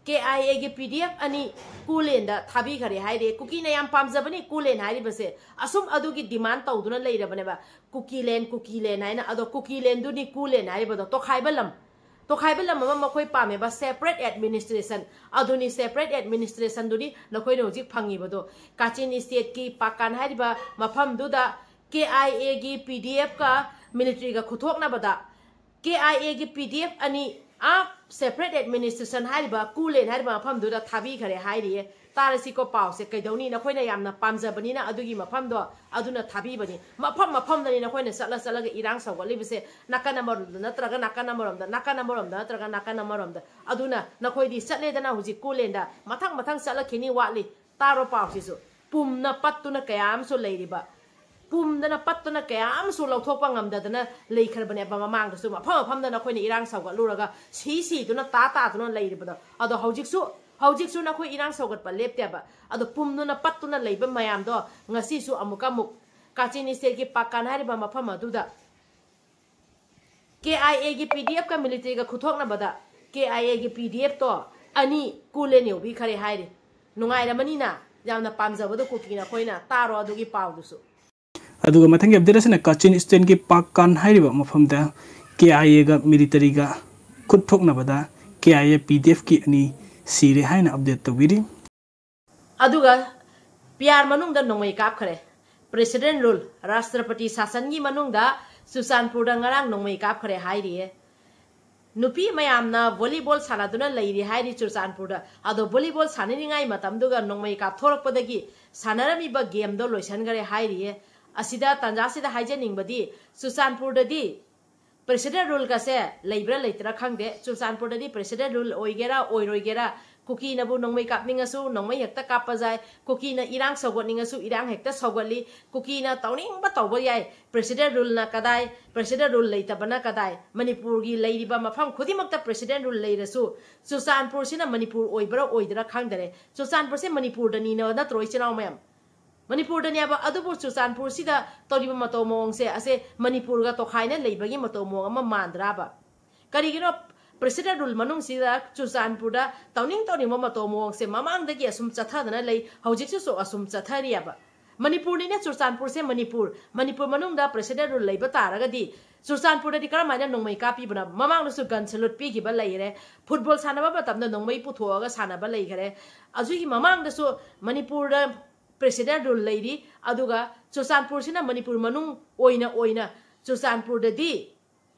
K I A ꯒꯤ P D F ꯑꯅꯤ ꯀꯨꯂꯦꯟꯗ ꯊꯥꯕꯤꯈꯔꯦ ꯍꯥꯏꯔꯦ꯫ ꯀꯨꯀꯤꯅ ꯌꯥꯝ ꯄꯥꯝꯖꯕꯅꯤ ꯀꯨꯂꯦꯟ ꯍꯥꯏꯔꯤꯕꯁꯦ꯫ ꯑꯁꯨꯝ ꯑꯗꯨꯒꯤ demand ꯇꯧꯗꯨꯅ ꯂꯩꯔꯕꯅꯦꯕ꯫ ꯀꯨꯀꯤꯂꯦꯟ, ꯀꯨꯀꯤꯂꯦꯟ ꯍꯥꯏꯅ꯫ ꯑꯗꯣ ꯀꯨꯀꯤꯂꯦꯟꯗꯨꯅꯤ ꯀꯨꯂꯦꯟ ꯍꯥꯏꯔꯤꯕꯗꯣ꯫ ꯇꯣꯈꯥꯏꯕ ꯂꯝ, ꯇꯣꯈꯥꯏꯕ ꯂꯝ ꯑꯃ ꯃꯈꯣꯏ ꯄꯥꯝꯃꯦꯕ, separate administration꯫ ꯑꯗꯨꯅꯤ, separate administrationꯗꯨꯅꯤ ꯅꯈꯣꯏꯅ ꯍꯧꯖꯤꯛ ꯐꯪꯉꯤꯕꯗꯣ꯫ ꯀꯥꯆꯤꯟ stateꯀꯤ ꯄꯥꯀꯥꯟ ꯍꯥꯏꯔꯤꯕ ꯃꯐꯝꯗꯨꯗ K I A ꯒꯤ P D F ꯀ militaryꯒ ꯈꯨꯠꯊꯣꯛꯅꯕꯗ K I A ꯒꯤ P D F ꯑꯅꯤ ꯑꯥ separate administration ꯍꯥꯏꯔꯤꯕ ꯀꯨꯂꯦꯟ ꯍꯥꯏꯔꯤꯕ ꯃꯐꯝꯗꯨꯗ ꯊꯥꯕꯤꯈꯔꯦ ꯍꯥꯏꯔꯤꯌꯦ꯫ ꯇꯥꯔꯁꯤꯀꯣ ꯄꯥꯎꯁꯦ, ꯀꯩꯗꯧꯅꯤ? ꯅꯈꯣꯏꯅ ꯌꯥꯝꯅ ꯄꯥꯝꯖꯕꯅꯤꯅ ꯑꯗꯨꯒꯤ ꯃꯐꯝꯗꯣ, ꯑꯗꯨꯅ ꯊꯥꯕꯤꯕꯅꯤ꯫ ꯃꯐꯝ ꯃꯐꯝꯗꯅꯤ ꯅꯈꯣꯏꯅ ꯆꯠꯂ ꯆꯠꯂꯒ ꯏꯔꯥꯡ ꯁꯧꯒꯠꯂꯤꯕꯁꯦ, ꯅꯥꯀꯟ ꯑꯃꯔꯣꯝꯗ ꯅꯠꯇ꯭ꯔꯒ ꯅꯥꯀꯟ ꯑꯃꯔꯣꯝꯗ, ꯅꯥꯀꯟ ꯑꯃꯔꯣꯝꯗ ꯅꯠꯇ꯭ꯔꯒ ꯅꯥꯀꯟ ꯑꯃꯔꯣꯝꯗ꯫ ꯑꯗꯨꯅ ꯅꯈꯣꯏꯗꯤ ꯆꯠꯂꯦꯗꯅ ꯍꯧꯖꯤꯛ ꯀꯨꯂꯦꯟꯗ, ꯃꯊꯪ ꯃꯊꯪ ꯆꯠꯂꯛꯈꯤꯅꯤ, ꯋꯥꯠꯂꯤ꯫ ꯇꯥꯔꯣ ꯄꯥꯎꯁꯤꯁꯨ꯫ ꯄꯨꯝꯅ ꯄꯠꯇꯨꯅ ꯀꯌꯥ ꯑꯃꯁꯨ ꯂꯩꯔꯤꯕ ꯄꯨꯝꯗꯅ ꯄꯠꯇꯅ ꯀꯌꯥ ꯑꯃꯁꯨ ꯂꯧꯊꯣꯛꯄ ꯉꯝꯗꯗꯅ ꯂꯩꯈ꯭ꯔꯕꯅꯦꯕ꯫ ꯃꯃꯥꯡꯗꯁꯨ ꯃꯐꯝ ꯃꯐꯝꯗ ꯅꯈꯣꯏꯅ ꯏꯔꯥꯡ ꯁꯧꯒꯠꯂꯨꯔꯒ ꯁꯤ ꯁꯤꯗꯨꯅ ꯇꯥ ꯇꯥꯗꯨꯅ ꯂꯩꯔꯤꯕꯗꯣ, ꯑꯗꯣ ꯍꯧꯖꯤꯛꯁꯨ, ꯍꯧꯖꯤꯛꯁꯨ ꯅꯈꯣꯏ ꯏꯔꯥꯡ ꯁꯧꯒꯠꯄ ꯂꯦꯞꯇꯦꯕ꯫ ꯑꯗꯣ ꯄꯨꯝꯗꯨꯅ ꯄꯠꯇꯨꯅ ꯂꯩꯕ ꯃꯌꯥꯝꯗꯣ ꯉꯁꯤꯁꯨ ꯑꯃꯨꯛꯀ ꯑꯃꯨꯛ ꯀꯥꯆꯤꯟ ꯏꯁꯇꯦꯠꯀꯤ ꯄꯥꯀꯥꯟ ꯍꯥꯏꯔꯤꯕ ꯃꯐꯝ ꯑꯗꯨꯗ ꯀꯦ ꯑꯥꯏ ꯑꯦꯒꯤ ꯄꯤ ꯗꯤ ꯑꯦꯐꯀ ꯃꯤꯂꯤꯇꯔꯤꯒ ꯈꯨꯠꯊꯣꯛꯅꯕꯗ ꯀꯦ ꯑꯥꯏ ꯑꯦꯒꯤ ꯄꯤ ꯗꯤ ꯑꯦꯐꯇꯣ ꯑꯅꯤ ꯀꯨꯂꯦꯟ ꯌꯧꯕꯤꯈꯔꯦ ꯍꯥꯏꯔꯤ꯫ ꯅꯨꯡꯉꯥꯏꯔꯃꯅꯤꯅ, ꯌꯥꯝꯅ ꯄꯥꯝꯖꯕꯗꯣ ꯀꯨꯀꯤꯅ ꯑꯩꯈꯣꯏꯅ ꯇꯥꯔꯣ ꯑꯗꯨꯒꯤ ꯄꯥꯎꯗꯨꯁꯨ꯫ ꯑꯗꯨꯒ ꯃꯊꯪꯒꯤ ꯑꯞꯗꯦꯠ ꯑꯁꯤꯅ ꯀꯥꯆꯤꯟ ꯏꯁꯇꯦꯟꯒꯤ ꯄꯥꯛꯀꯥꯟ ꯍꯥꯏꯔꯤꯕ ꯃꯐꯝꯗ ꯀꯦ ꯑꯥꯏ ꯑꯦꯒ ꯃꯤꯂꯤꯇꯔꯤꯒ ꯈꯨꯠ ꯊꯣꯛꯅꯕꯗ ꯀꯦ ꯑꯥꯏ ꯑꯦ ꯄꯤ ꯗꯤ ꯑꯦꯐꯀꯤ ꯑꯅꯤ ꯁꯤꯔꯦ ꯍꯥꯏꯅ ꯑꯞꯗꯦꯠ ꯇꯧꯕꯤꯔꯤ꯫ ꯑꯗꯨꯒ ꯄꯤꯌꯥꯔ ꯃꯅꯨꯡꯗ ꯅꯣꯡꯃꯩ ꯀꯥꯞꯈ꯭ꯔꯦ꯫ ꯄ꯭ꯔꯦꯁꯤꯗꯦꯟ ꯔꯨꯜ, ꯔꯥꯁꯇ꯭ꯔꯄꯇꯤ ꯁꯥꯁꯟꯒꯤ ꯃꯅꯨꯡꯗ ꯆꯨꯔꯆꯥꯟꯄꯨꯔꯗ ꯉꯔꯥꯡ ꯅꯣꯡꯃꯩ ꯀꯥꯞꯈ꯭ꯔꯦ ꯍꯥꯏꯔꯤꯌꯦ꯫ ꯅꯨꯄꯤ ꯃꯌꯥꯝꯅ ꯚꯣꯂꯤꯕꯣꯜ ꯁꯥꯟꯅꯗꯨꯅ ꯂꯩꯔꯤ ꯍꯥꯏꯔꯤ ꯆꯨꯔꯆꯥꯟꯄꯨꯔꯗ꯫ ꯑꯗꯣ ꯚꯣꯂꯤꯕꯣꯜ ꯁꯥꯟꯅꯔꯤꯉꯩ ꯃꯇꯝꯗꯨꯒ ꯅꯣꯡꯃꯩ ꯀꯥꯞꯊꯣꯔꯛꯄꯗꯒꯤ ꯁꯥꯟꯅꯔꯝꯃꯤꯕ ꯒꯦꯝꯗꯣ ꯂꯣꯏꯁꯤꯟꯈꯔꯦ ꯍꯥꯏꯔꯤꯌꯦ꯫ ꯑꯁꯤꯗ ꯇꯥꯟꯖꯥꯁꯤꯗ ꯍꯥꯏꯖꯅꯤꯡꯕꯗꯤ, ꯆꯨꯔꯆꯥꯟꯄꯨꯔꯗꯗꯤ ꯄ꯭ꯔꯦꯁꯤꯗꯦꯟ ꯔꯨꯜꯒꯁꯦ ꯂꯩꯕ꯭ꯔꯥ ꯂꯩꯇ꯭ꯔꯥ ꯈꯪꯗꯦ꯫ ꯆꯨꯔꯆꯥꯟꯄꯨꯔꯗꯗꯤ ꯄ꯭ꯔꯦꯁꯤꯗꯦꯟ ꯔꯨꯜ ꯑꯣꯏꯒꯦꯔꯥ ꯑꯣꯏꯔꯣꯏꯒꯦꯔꯥ, ꯀꯨꯀꯤꯅꯕꯨ ꯅꯣꯡꯃꯩ ꯀꯥꯞꯅꯤꯡꯉꯁꯨ ꯅꯣꯡꯃꯩ ꯍꯦꯛꯇ ꯀꯥꯞꯄ ꯌꯥꯏ, ꯀꯨꯀꯤꯅ ꯏꯔꯥꯡ ꯁꯧꯒꯠꯅꯤꯡꯉꯁꯨ ꯏꯔꯥꯡ ꯍꯦꯛꯇ ꯁꯧꯒꯠꯂꯤ, ꯀꯨꯀꯤꯅ ꯇꯧꯅꯤꯡꯕ ꯇꯧꯕ ꯌꯥꯏ꯫ ꯄ꯭ꯔꯦꯁꯤꯗꯦꯟ ꯔꯨꯜꯅ ꯀꯗꯥꯏ? ꯄ꯭ꯔꯦꯁꯤꯗꯦꯟ ꯔꯨꯜ ꯂꯩꯇꯕꯅ ꯀꯗꯥꯏ? ꯃꯅꯤꯄꯨꯔꯒꯤ ꯂꯩꯔꯤꯕ ꯃꯐꯝ ꯈꯨꯗꯤꯡꯃꯛꯇ ꯄ꯭ꯔꯦꯁꯤꯗꯦꯟ ꯔꯨꯜ ꯂꯩꯔꯁꯨ ꯆꯨꯔꯆꯥꯟꯄꯨꯔꯁꯤꯅ ꯃꯅꯤꯄꯨꯔ ꯑꯣꯏꯕ꯭ꯔꯥ ꯑꯣꯏꯗ꯭ꯔꯥ ꯈꯪꯗꯔꯦ꯫ ꯆꯨꯔꯆꯥꯟꯄꯨꯔꯁꯦ ꯃꯅꯤꯄꯨꯔꯗꯅꯤꯅ ꯅꯠꯇ꯭ꯔꯣ, ꯏꯆꯤꯜ ꯏꯅꯥꯎ ꯃꯌꯥꯝ? ꯃꯅꯤꯄꯨꯔꯗꯅꯦꯕ꯫ ꯑꯗꯨꯕꯨ ꯆꯨꯔꯆꯥꯟꯄꯨꯔꯁꯤꯗ ꯇꯧꯔꯤꯕ ꯃꯇꯧ ꯃꯑꯣꯡꯁꯦ ꯑꯁꯦ ꯃꯅꯤꯄꯨꯔꯒ ꯇꯣꯈꯥꯏꯅ ꯂꯩꯕꯒꯤ ꯃꯇꯧ ꯃꯑꯣꯡ ꯑꯃ ꯃꯥꯟꯗ꯭ꯔꯥꯕ? ꯀꯔꯤꯒꯤꯅꯣ? ꯄ꯭ꯔꯦꯁꯤꯗꯦꯟ ꯔꯨꯜ ꯃꯅꯨꯡꯁꯤꯗ ꯆꯨꯔꯆꯥꯟꯄꯨꯔꯗ ꯇꯧꯅꯤꯡ ꯇꯧꯅꯤꯡꯕ ꯃꯇꯧ ꯃꯑꯣꯡꯁꯦ ꯃꯃꯥꯡꯗꯒꯤ ꯑꯁꯨꯝ ꯆꯠꯊꯗꯅ ꯂꯩ, ꯍꯧꯖꯤꯛꯁꯨ ꯑꯁꯨꯝ ꯆꯠꯊꯔꯤꯑꯕ꯫ ꯃꯅꯤꯄꯨꯔꯅꯤꯅꯦ ꯆꯨꯔꯆꯥꯟꯄꯨꯔꯁꯦ, ꯃꯅꯤꯄꯨꯔ, ꯃꯅꯤꯄꯨꯔ ꯃꯅꯨꯡꯗ ꯄ꯭ꯔꯦꯁꯤꯗꯦꯟ ꯔꯨꯜ ꯂꯩꯕ ꯇꯥꯔꯒꯗꯤ ꯆꯨꯔꯆꯥꯟꯄꯨꯔꯗꯗꯤ ꯀꯔꯝꯍꯥꯏꯅ ꯅꯣꯡꯃꯩ ꯀꯥꯞꯄꯤꯕꯅꯣ? ꯃꯃꯥꯡꯗꯁꯨ ꯒꯟ ꯁꯦꯂꯨꯠ ꯄꯤꯈꯤꯕ ꯂꯩꯈꯔꯦ, ꯐꯨꯠꯕꯣꯜ ꯁꯥꯟꯅꯕ ꯃꯇꯝꯗ ꯅꯣꯡꯃꯩ ꯄꯨꯊꯣꯛꯑꯒ ꯁꯥꯟꯅꯕ ꯂꯩꯈꯔꯦ꯫ ꯑꯗꯨꯒꯤ ꯃꯃꯥꯡꯗꯁꯨ ꯃꯅꯤꯄꯨꯔꯗ ꯄ꯭ꯔꯦꯁꯤꯗꯦꯟ ꯔꯨꯜ ꯂꯩꯔꯤ, ꯑꯗꯨꯒ ꯆꯨꯔꯆꯥꯟꯄꯨꯔꯁꯤꯅ ꯃꯅꯤꯄꯨꯔ ꯃꯅꯨꯡ ꯑꯣꯏꯅ ꯑꯣꯏꯅ ꯆꯨꯔꯆꯥꯟꯄꯨꯔꯗꯗꯤ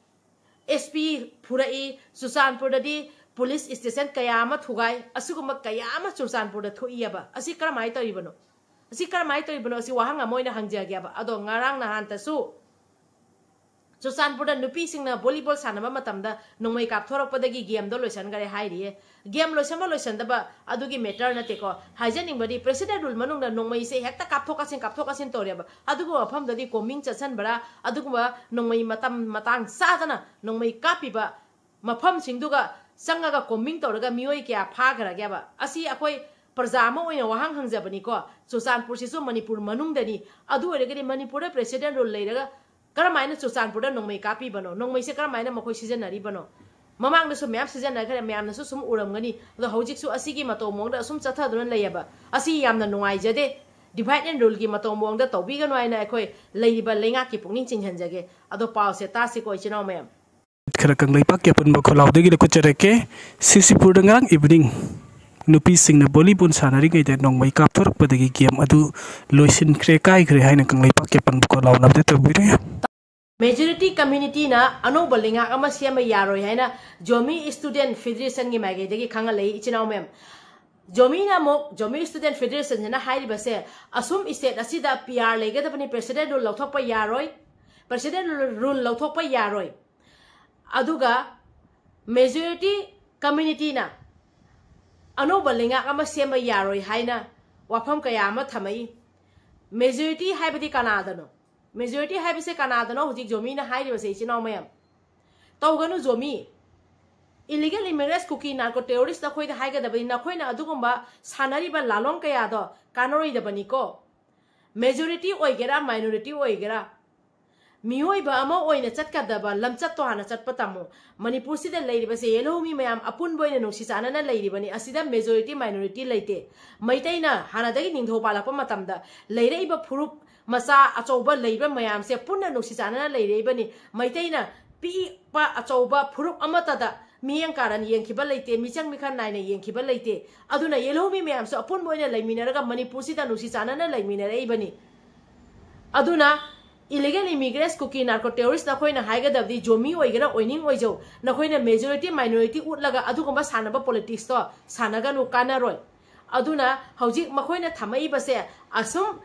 ꯑꯦꯁ ꯄꯤ ꯐꯨꯔꯛꯏ, ꯆꯨꯔꯆꯥꯟꯄꯨꯔꯗꯗꯤ ꯄꯨꯂꯤꯁ ꯏꯁꯇꯦꯁꯟ ꯀꯌꯥ ꯑꯃ ꯊꯨꯒꯥꯏ, ꯑꯁꯤꯒꯨꯝꯕ ꯀꯌꯥ ꯑꯃ ꯆꯨꯔꯆꯥꯟꯄꯨꯔꯗ ꯊꯣꯛꯏꯑꯕ꯫ ꯑꯁꯤ ꯀꯔꯝꯍꯥꯏꯅ ꯇꯧꯔꯤꯕꯅꯣ? ꯑꯁꯤ ꯀꯔꯝꯍꯥꯏꯅ ꯇꯧꯔꯤꯕꯅꯣ? ꯑꯁꯤ ꯋꯥꯍꯪ ꯑꯃ ꯑꯣꯏꯅ ꯍꯪꯖꯒꯦꯕ꯫ ꯑꯗꯣ ꯉꯔꯥꯡ ꯅꯍꯥꯟꯇꯁꯨ ꯆꯨꯔꯆꯥꯟꯄꯨꯔꯗ ꯅꯨꯄꯤꯁꯤꯡꯅ ꯚꯣꯂꯤꯕꯣꯜ ꯁꯥꯟꯅꯕ ꯃꯇꯝꯗ ꯅꯣꯡꯃꯩ ꯀꯥꯞꯊꯣꯔꯛꯄꯗꯒꯤ ꯒꯦꯝꯗꯣ ꯂꯣꯏꯁꯟꯈꯔꯦ ꯍꯥꯏꯔꯤꯌꯦ꯫ ꯒꯦꯝ ꯂꯣꯏꯁꯟꯕ ꯂꯣꯏꯁꯟꯗꯕ ꯑꯗꯨꯒꯤ ꯃꯦꯇꯔ ꯅꯠꯇꯦꯀꯣ꯫ ꯍꯥꯏꯖꯅꯤꯡꯕꯗꯤ ꯄ꯭ꯔꯦꯁꯤꯗꯦꯟ ꯔꯨꯜ ꯃꯅꯨꯡꯗ ꯅꯣꯡꯃꯩꯁꯦ ꯍꯦꯛꯇ ꯀꯥꯞꯊꯣꯛ ꯀꯥꯞꯁꯤꯟ ꯀꯥꯞꯊꯣꯛ ꯀꯥꯞꯁꯤꯟ ꯇꯧꯔꯦꯕ꯫ ꯑꯗꯨꯒꯨꯝꯕ ꯃꯐꯝꯗꯗꯤ ꯀꯣꯝꯕꯤꯡ ꯆꯠꯁꯟꯕ꯭ꯔꯥ, ꯑꯗꯨꯒꯨꯝꯕ ꯅꯣꯡꯃꯩ ꯃꯇꯝ ꯃꯇꯥꯡ ꯆꯥꯗꯅ ꯅꯣꯡꯃꯩ ꯀꯥꯞꯄꯤꯕ ꯃꯐꯝꯁꯤꯡꯗꯨꯒ ꯆꯪꯉꯒ ꯀꯣꯝꯕꯤꯡ ꯇꯧꯔꯒ ꯃꯤꯑꯣꯏ ꯀꯌꯥ ꯐꯥꯈ꯭ꯔꯒꯦꯕ? ꯑꯁꯤ ꯑꯩꯈꯣꯏ ꯄ꯭ꯔꯖꯥ ꯑꯃ ꯑꯣꯏꯅ ꯋꯥꯍꯪ ꯍꯪꯖꯕꯅꯤꯀꯣ꯫ ꯆꯨꯔꯆꯥꯟꯄꯨꯔꯁꯤꯁꯨ ꯃꯅꯤꯄꯨꯔ ꯃꯅꯨꯡꯗꯅꯤ꯫ ꯑꯗꯨ ꯑꯣꯏꯔꯒꯗꯤ ꯃꯅꯤꯄꯨꯔꯗ ꯄ꯭ꯔꯦꯁꯤꯗꯦꯟ ꯔꯨꯜ ꯂꯩꯔꯒ ꯀꯔꯝꯍꯥꯏꯅ ꯆꯨꯔꯆꯥꯟꯄꯨꯔꯗ ꯅꯣꯡꯃꯩ ꯀꯥꯞꯄꯤꯕꯅꯣ? ꯅꯣꯡꯃꯩꯁꯦ ꯀꯔꯝꯍꯥꯏꯅ ꯃꯈꯣꯏ ꯁꯤꯖꯤꯟꯅꯔꯤꯕꯅꯣ? ꯃꯃꯥꯡꯗꯁꯨ ꯃꯌꯥꯝ ꯁꯤꯖꯤꯟꯅꯈ꯭ꯔꯦ, ꯃꯌꯥꯝꯅꯁꯨ ꯁꯨꯝ ꯎꯔꯝꯒꯅꯤ꯫ ꯑꯗꯣ ꯍꯧꯖꯤꯛꯁꯨ ꯑꯁꯤꯒꯤ ꯃꯇꯧ ꯃꯑꯣꯡꯗ ꯑꯁꯨꯝ ꯆꯠꯊꯗꯨꯅ ꯂꯩꯌꯦꯕ꯫ ꯑꯁꯤ ꯌꯥꯝꯅ ꯅꯨꯡꯉꯥꯏꯖꯗꯦ꯫ ꯗꯤꯚꯥꯏꯠ ꯑꯦꯟ ꯔꯨꯜꯒꯤ ꯃꯇꯧ ꯃꯑꯣꯡꯗ ꯇꯧꯕꯤꯒꯅꯨ ꯍꯥꯏꯅ ꯑꯩꯈꯣꯏ ꯂꯩꯔꯤꯕ ꯂꯩꯉꯥꯛꯀꯤ ꯄꯨꯛꯅꯤꯡ ꯆꯤꯡꯍꯟꯖꯒꯦ꯫ ꯑꯗꯣ ꯄꯥꯎꯁꯦ ꯇꯥꯁꯤꯀꯣ, ꯏꯆꯤꯟ ꯏꯅꯥꯎ ꯃꯌꯥꯝ꯫ ꯈꯔ ꯀꯪꯂꯩꯄꯥꯛꯀꯤ ꯑꯄꯨꯟꯕ ꯈꯣꯜꯂꯥꯎꯗꯒꯤ ꯂꯧꯈꯠꯆꯔꯛꯀꯦ꯫ ꯁꯤꯁꯤꯄꯨꯔꯗ ꯉꯔꯥꯡ ꯏꯚꯤꯅꯤꯡ ꯅꯨꯄꯤꯁꯤꯡꯅ ꯚꯣꯂꯤꯕꯣꯜ ꯁꯥꯟꯅꯔꯤꯉꯩꯗ ꯅꯣꯡꯃꯩ ꯀꯥꯞꯊꯣꯔꯛꯄꯗꯒꯤ ꯒꯦꯝ ꯑꯗꯨ ꯂꯣꯏꯁꯤꯟꯈ꯭ꯔꯦ, ꯀꯥꯏꯈ꯭ꯔꯦ ꯍꯥꯏꯅ ꯀꯪꯂꯩꯄꯥꯛꯀꯤ ꯑꯄꯨꯟꯕ ꯈꯣꯜꯂꯥꯎꯅꯕꯗ ꯇꯧꯕꯤꯔꯤ꯫ ꯃꯦꯖꯣꯔꯤꯇꯤ ꯀꯝꯃ꯭ꯌꯨꯅꯤꯇꯤꯅ ꯑꯅꯧꯕ ꯂꯩꯉꯥꯛ ꯑꯃ ꯁꯦꯝꯕ ꯌꯥꯔꯣꯏ ꯍꯥꯏꯅ ꯖꯣꯃꯤ ꯁ꯭ꯇꯨꯗꯦꯟꯠ ꯐꯦꯗꯔꯦꯁꯟꯒꯤ ꯃꯥꯏꯀꯩꯗꯒꯤ ꯈꯪꯍꯜꯂꯛꯏ, ꯏꯆꯤꯟ ꯏꯅꯥꯎ ꯃꯌꯥꯝ꯫ ꯖꯣꯃꯤꯅ ꯑꯃꯨꯛ, ꯖꯣꯃꯤ ꯁ꯭ꯇꯨꯗꯦꯟꯠ ꯐꯦꯗꯔꯦꯁꯟꯁꯤꯅ ꯍꯥꯏꯔꯤꯕꯁꯦ, ꯑꯁꯨꯝ ꯁ꯭ꯇꯦꯠ ꯑꯁꯤꯗ ꯄꯤ ꯑꯥꯔ ꯂꯩꯒꯗꯕꯅꯤ, ꯄ꯭ꯔꯦꯁꯤꯗꯦꯟꯠ ꯔꯨꯜ ꯂꯧꯊꯣꯛꯄ ꯌꯥꯔꯣꯏ, ꯄ꯭ꯔꯦꯁꯤꯗꯦꯟꯠ ꯔꯨꯜ ꯂꯧꯊꯣꯛꯄ ꯌꯥꯔꯣꯏ꯫ ꯑꯗꯨꯒ ꯃꯦꯖꯣꯔꯤꯇꯤ ꯀꯝꯃ꯭ꯌꯨꯅꯤꯇꯤꯅ ꯑꯅꯧꯕ ꯂꯩꯉꯥꯛ ꯑꯃ ꯁꯦꯝꯕ ꯌꯥꯔꯣꯏ ꯍꯥꯏꯅ ꯋꯥꯐꯝ ꯀꯌꯥ ꯑꯃ ꯊꯝꯃꯛꯏ꯫ ꯃꯦꯖꯣꯔꯤꯇꯤ ꯍꯥꯏꯕꯗꯤ ꯀꯅꯥꯗꯅꯣ? ꯃꯦꯖꯣꯔꯤꯇꯤ ꯍꯥꯏꯕꯁꯦ ꯀꯅꯥꯗꯅꯣ ꯍꯧꯖꯤꯛ ꯖꯣꯃꯤꯅ ꯍꯥꯏꯔꯤꯕꯁꯦ, ꯏꯆꯤꯟ ꯏꯅꯥꯎ ꯃꯌꯥꯝ? ꯇꯧꯒꯅꯨ ꯖꯣꯃꯤ꯫ ꯏꯂꯤꯒꯦꯜ ꯏꯃꯤꯒ꯭ꯔꯦꯟꯠ, ꯀꯨꯀꯤ, ꯅꯥꯔꯀꯣ ꯇꯦꯔꯣꯔꯤꯁ꯭ꯠ ꯅꯈꯣꯏꯗ ꯍꯥꯏꯒꯗꯕꯅꯤ꯫ ꯅꯈꯣꯏꯅ ꯑꯗꯨꯒꯨꯝꯕ ꯁꯥꯟꯅꯔꯤꯕ ꯂꯥꯂꯣꯡ ꯀꯌꯥꯗꯣ ꯀꯥꯟꯅꯔꯣꯏꯗꯕꯅꯤꯀꯣ꯫ ꯃꯦꯖꯣꯔꯤꯇꯤ ꯑꯣꯏꯒꯦꯔꯥ, ꯃꯥꯏꯅꯣꯔꯤꯇꯤ ꯑꯣꯏꯒꯦꯔꯥ, ꯃꯤꯑꯣꯏꯕ ꯑꯃ ꯑꯣꯏꯅ ꯆꯠꯀꯗꯕ ꯂꯝꯆꯠꯇꯣ ꯍꯥꯟꯅ ꯆꯠꯄ ꯇꯝꯃꯨ꯫ ꯃꯅꯤꯄꯨꯔꯁꯤꯗ ꯂꯩꯔꯤꯕꯁꯦ ꯌꯦꯜꯍꯧꯃꯤ ꯃꯌꯥꯝ ꯑꯄꯨꯟꯕ ꯑꯣꯏꯅ ꯅꯨꯡꯁꯤ ꯆꯥꯟꯅꯅ ꯂꯩꯔꯤꯕꯅꯤ꯫ ꯑꯁꯤꯗ ꯃꯦꯖꯣꯔꯤꯇꯤ, ꯃꯥꯏꯅꯣꯔꯤꯇꯤ ꯂꯩꯇꯦ꯫ ꯃꯩꯇꯩꯅ ꯍꯥꯟꯅꯗꯒꯤ ꯅꯤꯡꯊꯧ ꯄꯥꯜꯂꯛꯄ ꯃꯇꯝꯗ ꯂꯩꯔꯛꯏꯕ ꯐꯨꯔꯨꯞ ꯃꯆꯥ ꯑꯆꯧꯕ ꯂꯩꯕ ꯃꯌꯥꯝꯁꯦ ꯄꯨꯟꯅ ꯅꯨꯡꯁꯤ ꯆꯥꯟꯅꯅ ꯂꯩꯔꯛꯏꯕꯅꯤ꯫ ꯃꯩꯇꯩꯅ ꯄꯤꯛꯄ ꯑꯆꯧꯕ ꯐꯨꯔꯨꯞ ꯑꯃꯠꯇꯗ ꯃꯤꯠꯌꯦꯡ ꯀꯥꯔꯟ ꯌꯦꯡꯈꯤꯕ ꯂꯩꯇꯦ, ꯃꯤꯆꯪ ꯃꯤꯈꯥ ꯅꯥꯏꯅ ꯌꯦꯡꯈꯤꯕ ꯂꯩꯇꯦ꯫ ꯑꯗꯨꯅ ꯌꯦꯜꯍꯧꯃꯤ ꯃꯌꯥꯝꯁꯨ ꯑꯄꯨꯟꯕ ꯑꯣꯏꯅ ꯂꯩꯃꯤꯟꯅꯔꯒ ꯃꯅꯤꯄꯨꯔꯁꯤꯗ ꯅꯨꯡꯁꯤ ꯆꯥꯟꯅꯅ ꯂꯩꯃꯤꯟꯅꯔꯛꯏꯕꯅꯤ꯫ ꯑꯗꯨꯅ ꯏꯂꯤꯒꯦꯜ ꯏꯃꯤꯒ꯭ꯔꯦꯟꯠ, ꯀꯨꯀꯤ, ꯅꯥꯔꯀꯣ ꯇꯦꯔꯣꯔꯤꯁ꯭ꯠ ꯅꯈꯣꯏꯅ ꯍꯥꯏꯒꯗꯕꯗꯤ ꯖꯣꯃꯤ ꯑꯣꯏꯒꯦꯔꯥ ꯑꯣꯏꯅꯤꯡ ꯑꯣꯏꯖꯧ, ꯅꯈꯣꯏꯅ ꯃꯦꯖꯣꯔꯤꯇꯤ, ꯃꯥꯏꯅꯣꯔꯤꯇꯤ ꯎꯠꯂꯒ ꯑꯗꯨꯒꯨꯝꯕ ꯁꯥꯟꯅꯕ ꯄꯣꯂꯤꯇꯤꯛꯁꯇꯣ ꯁꯥꯟꯅꯒꯅꯨ, ꯀꯥꯟꯅꯔꯣꯏ꯫ ꯑꯗꯨꯅ ꯍꯧꯖꯤꯛ ꯃꯈꯣꯏꯅ ꯊꯝꯃꯛꯏꯕꯁꯦ ꯑꯁꯨꯝ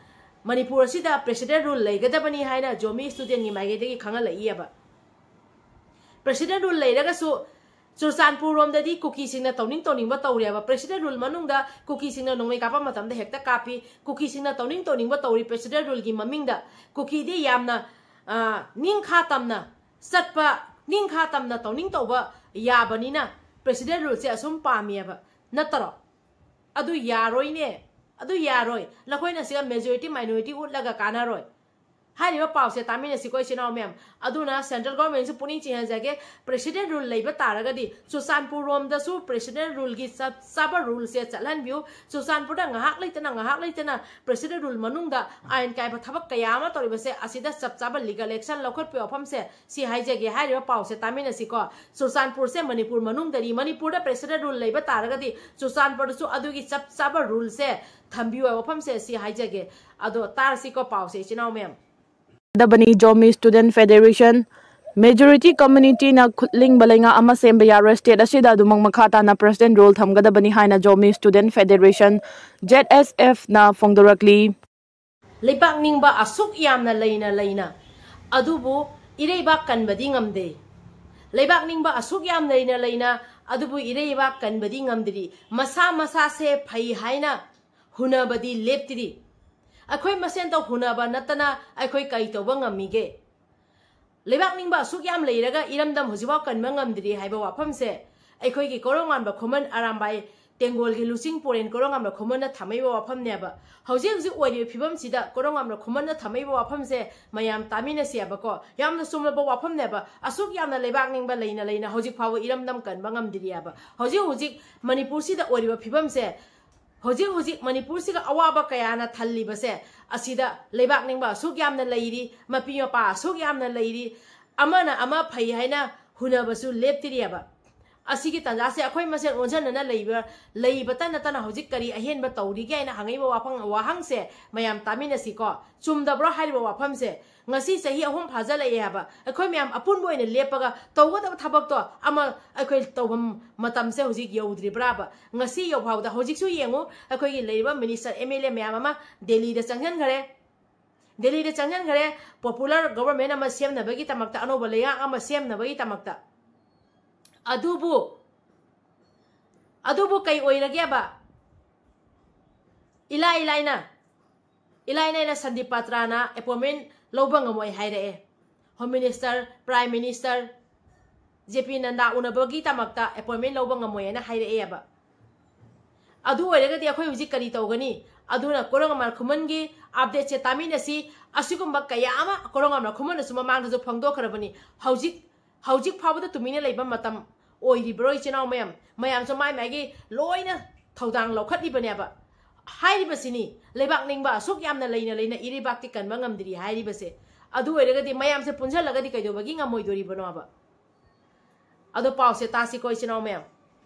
ꯃꯅꯤꯄꯨꯔ ꯑꯁꯤꯗ president rule ꯂꯩꯒꯗꯕꯅꯤ ꯍꯥꯏꯅ ꯖꯣꯃꯤ studentꯒꯤ ꯃꯥꯏꯀꯩꯗꯒꯤ ꯈꯪꯍꯜꯂꯛꯏꯑꯕ꯫ President rule ꯂꯩꯔꯒꯁꯨ ꯆꯨꯔꯆꯥꯟꯄꯨꯔ ꯔꯣꯝꯗꯗꯤ ꯀꯨꯀꯤꯁꯤꯡꯅ ꯇꯧꯅꯤꯡ ꯇꯧꯅꯤꯡꯕ ꯇꯧꯔꯦꯕ꯫ President rule ꯃꯅꯨꯡꯗ ꯀꯨꯀꯤꯁꯤꯡꯅ ꯅꯣꯡꯃꯩ ꯀꯥꯞꯄ ꯃꯇꯝꯗ ꯍꯦꯛꯇ ꯀꯥꯞꯄꯤ꯫ ꯀꯨꯀꯤꯁꯤꯡꯅ ꯇꯧꯅꯤꯡ ꯇꯧꯅꯤꯡꯕ ꯇꯧꯔꯤ president ruleꯒꯤ ꯃꯃꯤꯡꯗ꯫ ꯀꯨꯀꯤꯗꯤ ꯌꯥꯝꯅ, ꯑ, ꯅꯤꯡꯈꯥ ꯇꯝꯅ ꯆꯠꯄ, ꯅꯤꯡꯈꯥ ꯇꯝꯅ ꯇꯧꯅꯤꯡ ꯇꯧꯕ ꯌꯥꯕꯅꯤꯅ president ruleꯁꯦ ꯑꯁꯨꯝ ꯄꯥꯝꯃꯦꯕ꯫ ꯅꯠꯇ꯭ꯔꯣ? ꯑꯗꯨ ꯌꯥꯔꯣꯏꯅꯦ꯫ ꯑꯗꯨ ꯌꯥꯔꯣꯏ꯫ ꯅꯈꯣꯏꯅ ꯁꯤꯗ majority minority ꯎꯠꯂꯒ ꯀꯥꯟꯅꯔꯣꯏ꯫ ꯍꯥꯏꯔꯤꯕ ꯄꯥꯎꯁꯦ ꯇꯥꯃꯤꯟꯅꯁꯤꯀꯣ, ꯏꯆꯤꯟ ꯏꯅꯥꯎ ꯃꯌꯥꯝ꯫ ꯑꯗꯨꯅ central governmentꯁꯨ ꯄꯨꯛꯅꯤꯡ ꯆꯤꯡꯍꯟꯖꯒꯦ, president rule ꯂꯩꯕ ꯇꯥꯔꯒꯗꯤ ꯆꯨꯔꯆꯥꯟꯄꯨꯔ ꯔꯣꯝꯗꯁꯨ president ruleꯒꯤ ꯆꯞ ꯆꯥꯕ ruleꯁꯦ ꯆꯠꯍꯟꯕꯤꯌꯨ꯫ ꯆꯨꯔꯆꯥꯟꯄꯨꯔꯗ ꯉꯥꯏꯍꯥꯛ ꯂꯩꯇꯅ, ꯉꯥꯏꯍꯥꯛ ꯂꯩꯇꯅ president rule ꯃꯅꯨꯡꯗ ꯑꯥꯏꯟ ꯀꯥꯏꯕ ꯊꯕꯛ ꯀꯌꯥ ꯑꯃ ꯇꯧꯔꯤꯕꯁꯦ, ꯑꯁꯤꯗ ꯆꯞ ꯆꯥꯕ legal action ꯂꯧꯈꯠꯄꯒꯤ ꯋꯥꯐꯝꯁꯦ ꯁꯤ ꯍꯥꯏꯖꯒꯦ꯫ ꯍꯥꯏꯔꯤꯕ ꯄꯥꯎꯁꯦ ꯇꯥꯃꯤꯟꯅꯁꯤꯀꯣ꯫ ꯆꯨꯔꯆꯥꯟꯄꯨꯔꯁꯦ ꯃꯅꯤꯄꯨꯔ ꯃꯅꯨꯡꯗꯅꯤ, ꯃꯅꯤꯄꯨꯔꯗ president rule ꯂꯩꯕ ꯇꯥꯔꯒꯗꯤ ꯆꯨꯔꯆꯥꯟꯄꯨꯔꯗꯁꯨ ꯑꯗꯨꯒꯤ ꯆꯞ ꯆꯥꯕ ruleꯁꯦ ꯊꯝꯕꯤꯌꯨ ꯍꯥꯏꯕ ꯋꯥꯐꯝꯁꯦ ꯁꯤ ꯍꯥꯏꯖꯒꯦ꯫ ꯑꯗꯣ ꯇꯥꯔꯁꯤꯀꯣ ꯄꯥꯎꯁꯦ, ꯏꯆꯤꯟ ꯏꯅꯥꯎ ꯃꯌꯥꯝ꯫ ꯗꯕꯅꯤ ꯖꯣꯃꯤ Student Federation꯫ Majority communityꯅ ꯈꯨꯠꯂꯤꯡꯕ ꯂꯩꯉꯥꯛ ꯑꯃ ꯁꯦꯝꯕ ꯌꯥꯔꯣꯏ꯫ State ꯑꯁꯤꯗ ꯑꯗꯨꯃꯛ ꯃꯈꯥ ꯇꯥꯅ president rule ꯊꯝꯒꯗꯕꯅꯤ ꯍꯥꯏꯅ ꯖꯣꯃꯤ Student Federation, ZSFꯅ ꯐꯣꯡꯗꯣꯔꯛꯂꯤ꯫ ꯂꯩꯕꯥꯛ ꯅꯤꯡꯕ ꯑꯁꯨꯛ ꯌꯥꯝꯅ ꯂꯩꯅ ꯂꯩꯅ ꯑꯗꯨꯕꯨ ꯏꯔꯩꯕꯥꯛ ꯀꯟꯕꯗꯤ ꯉꯝꯗꯦ꯫ ꯂꯩꯕꯥꯛ ꯅꯤꯡꯕ ꯑꯁꯨꯛ ꯌꯥꯝ ꯂꯩꯅ ꯂꯩꯅ ꯑꯗꯨꯕꯨ ꯏꯔꯩꯕꯥꯛ ꯀꯟꯕꯗꯤ ꯉꯝꯗ꯭ꯔꯤ꯫ ꯃꯁꯥ ꯃꯁꯥꯁꯦ ꯐꯩ ꯍꯥꯏꯅ ꯍꯨꯅꯕꯗꯤ ꯂꯦꯞꯇ꯭ꯔꯤ꯫ ꯑꯩꯈꯣꯏ ꯃꯁꯦꯟꯇ ꯍꯨꯅꯕ ꯅꯠꯇꯅ ꯑꯩꯈꯣꯏ ꯀꯔꯤ ꯇꯧꯕ ꯉꯝꯃꯤꯒꯦ? ꯂꯩꯕꯥꯛ ꯅꯤꯡꯕ ꯑꯁꯨꯛ ꯌꯥꯝ ꯂꯩꯔꯒ ꯏꯔꯝꯗꯝ ꯍꯧꯖꯤꯛꯐꯥꯎ ꯀꯟꯕ ꯉꯝꯗ꯭ꯔꯤ ꯍꯥꯏꯕ ꯋꯥꯐꯝꯁꯦ ꯑꯩꯈꯣꯏꯒꯤ ꯀꯣꯔꯧꯉꯥꯟꯕ ꯈꯨꯃꯟ ꯑꯔꯥꯝꯕꯥꯏ ꯇꯦꯡꯒꯣꯜꯒꯤ ꯂꯨꯆꯤꯡ ꯄꯨꯔꯦꯟ ꯀꯣꯔꯧꯉꯥꯟꯕ ꯈꯨꯃꯟꯅ ꯊꯝꯃꯛꯏꯕ ꯋꯥꯐꯝꯅꯦꯕ꯫ ꯍꯧꯖꯤꯛ ꯍꯧꯖꯤꯛ ꯑꯣꯏꯔꯤꯕ ꯐꯤꯕꯝꯁꯤꯗ ꯀꯣꯔꯧꯉꯥꯟꯕ ꯈꯨꯃꯟꯅ ꯊꯝꯃꯛꯏꯕ ꯋꯥꯐꯝꯁꯦ ꯃꯌꯥꯝ ꯇꯥꯃꯤꯟꯅꯁꯦꯕꯀꯣ꯫ ꯌꯥꯝꯅ ꯆꯨꯝꯂꯕ ꯋꯥꯐꯝꯅꯦꯕ꯫ ꯑꯁꯨꯛ ꯌꯥꯝꯅ ꯂꯩꯕꯥꯛ ꯅꯤꯡꯕ ꯂꯩꯅ ꯂꯩꯅ ꯍꯧꯖꯤꯛ ꯐꯥꯎꯕ ꯏꯔꯝꯗꯝ ꯀꯟꯕ ꯉꯝꯗ꯭ꯔꯤꯑꯕ꯫ ꯍꯧꯖꯤꯛ ꯍꯧꯖꯤꯛ ꯃꯅꯤꯄꯨꯔꯁꯤꯗ ꯑꯣꯏꯔꯤꯕ ꯐꯤꯕꯝꯁꯦ, ꯍꯧꯖꯤꯛ ꯍꯧꯖꯤꯛ ꯃꯅꯤꯄꯨꯔꯁꯤꯒ ꯑꯋꯥꯕ ꯀꯌꯥꯅ ꯊꯜꯂꯤꯕꯁꯦ, ꯑꯁꯤꯗ ꯂꯩꯕꯥꯛ ꯅꯤꯡꯕ ꯑꯁꯨꯛ ꯌꯥꯝꯅ ꯂꯩꯔꯤ, ꯃꯄꯤ ꯃꯄꯥ ꯑꯁꯨꯛ ꯌꯥꯝꯅ ꯂꯩꯔꯤ, ꯑꯃꯅ ꯑꯃ ꯐꯩ ꯍꯥꯏꯅ ꯍꯨꯅꯕꯁꯨ ꯂꯦꯞꯇ꯭ꯔꯤꯑꯕ꯫ ꯑꯁꯤꯒꯤ ꯇꯥꯟꯖꯥꯁꯦ ꯑꯩꯈꯣꯏ ꯃꯁꯦꯜ ꯑꯣꯟꯁꯤꯟꯅꯅ ꯂꯩꯕ, ꯂꯩꯕꯇ ꯅꯠꯇꯅ ꯍꯧꯖꯤꯛ ꯀꯔꯤ ꯑꯍꯦꯟꯕ ꯇꯧꯔꯤꯒꯦ ꯍꯥꯏꯅ ꯍꯪꯉꯛꯏꯕ ꯋꯥꯐꯝ, ꯋꯥꯍꯪꯁꯦ ꯃꯌꯥꯝ ꯇꯥꯃꯤꯟꯅꯁꯤꯀꯣ꯫ ꯆꯨꯝꯗꯕ꯭ꯔꯣ ꯍꯥꯏꯔꯤꯕ ꯋꯥꯐꯝꯁꯦ? ꯉꯁꯤ ꯆꯍꯤ ꯑꯍꯨꯝ ꯐꯥꯖꯤꯜꯂꯛꯑꯦ ꯍꯥꯏꯕ꯫ ꯑꯩꯈꯣꯏ ꯃꯌꯥꯝ ꯑꯄꯨꯟꯕ ꯑꯣꯏꯅ ꯂꯦꯞꯄꯒ ꯇꯧꯒꯗꯕ ꯊꯕꯛꯇꯣ ꯑꯃ ꯑꯩꯈꯣꯏ ꯇꯧꯐꯝ ꯃꯇꯝꯁꯦ ꯍꯧꯖꯤꯛ ꯌꯧꯗ꯭ꯔꯤꯕ꯭ꯔꯥꯕ? ꯉꯁꯤ ꯌꯧꯐꯥꯎꯗ ꯍꯧꯖꯤꯛꯁꯨ ꯌꯦꯡꯉꯨ, ꯑꯩꯈꯣꯏꯒꯤ ꯂꯩꯔꯤꯕ minister, M L A ꯃꯌꯥꯝ ꯑꯃ ꯗꯦꯜꯂꯤꯗ ꯆꯪꯁꯤꯟꯈ꯭ꯔꯦ꯫ ꯗꯦꯜꯂꯤꯗ ꯆꯪꯁꯤꯟꯈ꯭ꯔꯦ, popular government ꯑꯃ ꯁꯦꯝꯅꯕꯒꯤꯗꯃꯛꯇ, ꯑꯅꯧꯕ ꯂꯩꯉꯥꯛ ꯑꯃ ꯁꯦꯝꯅꯕꯒꯤꯗꯃꯛꯇ꯫ ꯑꯗꯨꯕꯨ, ꯑꯗꯨꯕꯨ ꯀꯩ ꯑꯣꯏꯔꯒꯦꯕ? ꯏꯂꯥꯏ ꯂꯥꯏꯅ, ꯏꯂꯥꯏ ꯂꯥꯏꯅ ꯁꯟꯗꯤꯞ ꯄꯥꯇ꯭ꯔꯥꯅ appointment ꯂꯧꯕ ꯉꯝꯃꯣꯏ ꯍꯥꯏꯔꯛꯑꯦ꯫ Home Minister, Prime Minister, J P Nadda ꯎꯅꯕꯒꯤꯗꯃꯛꯇ appointment ꯂꯧꯕ ꯉꯝꯃꯣꯏ ꯍꯥꯏꯅ ꯍꯥꯏꯔꯛꯑꯦꯕ꯫ ꯑꯗꯨ ꯑꯣꯏꯔꯒꯗꯤ ꯑꯩꯈꯣꯏ ꯍꯧꯖꯤꯛ ꯀꯔꯤ ꯇꯧꯒꯅꯤ? ꯑꯗꯨꯅ ꯀꯣꯔꯧꯉꯥꯟꯕ ꯈꯨꯃꯟꯒꯤ updateꯁꯦ ꯇꯥꯃꯤꯟꯅꯁꯤ꯫ ꯑꯁꯤꯒꯨꯝꯕ ꯀꯌꯥ ꯑꯃ ꯀꯣꯔꯧꯉꯥꯟꯕ ꯈꯨꯃꯟꯗꯁꯨ ꯃꯃꯥꯡꯗꯁꯨ ꯐꯣꯡꯗꯣꯛꯈ꯭ꯔꯕꯅꯤ꯫ ꯍꯧꯖꯤꯛ, ꯍꯧꯖꯤꯛ ꯐꯥꯎꯕꯗ ꯇꯨꯃꯤꯟꯅ ꯂꯩꯕ ꯃꯇꯝ ꯑꯣꯏꯔꯤꯕ꯭ꯔꯣ, ꯏꯆꯤꯟ ꯏꯅꯥꯎ ꯃꯌꯥꯝ? ꯃꯌꯥꯝꯁꯨ ꯃꯥꯏ ꯃꯥꯏꯒꯤ ꯂꯣꯏꯅ ꯊꯧꯗꯥꯡ ꯂꯧꯈꯠꯂꯤꯕꯅꯦꯕ꯫ ꯍꯥꯏꯔꯤꯕꯁꯤꯅꯤ, ꯂꯩꯕꯥꯛ ꯅꯤꯡꯕ ꯑꯁꯨꯛ ꯌꯥꯝꯅ ꯂꯩꯅ ꯂꯩꯅ ꯏꯔꯩꯕꯥꯛꯇꯤ ꯀꯟꯕ ꯉꯝꯗ꯭ꯔꯤ ꯍꯥꯏꯔꯤꯕꯁꯦ꯫ ꯑꯗꯨ ꯑꯣꯏꯔꯒꯗꯤ ꯃꯌꯥꯝꯁꯦ ꯄꯨꯟꯁꯤꯜꯂꯒꯗꯤ ꯀꯩꯗꯧꯕꯒꯤ ꯉꯝꯃꯣꯏꯗꯣꯔꯤꯕꯅꯣꯕ? ꯑꯗꯣ ꯄꯥꯎꯁꯦ ꯇꯥꯁꯤꯀꯣ, ꯏꯆꯤꯟ ꯏꯅꯥꯎ ꯃꯌꯥꯝ꯫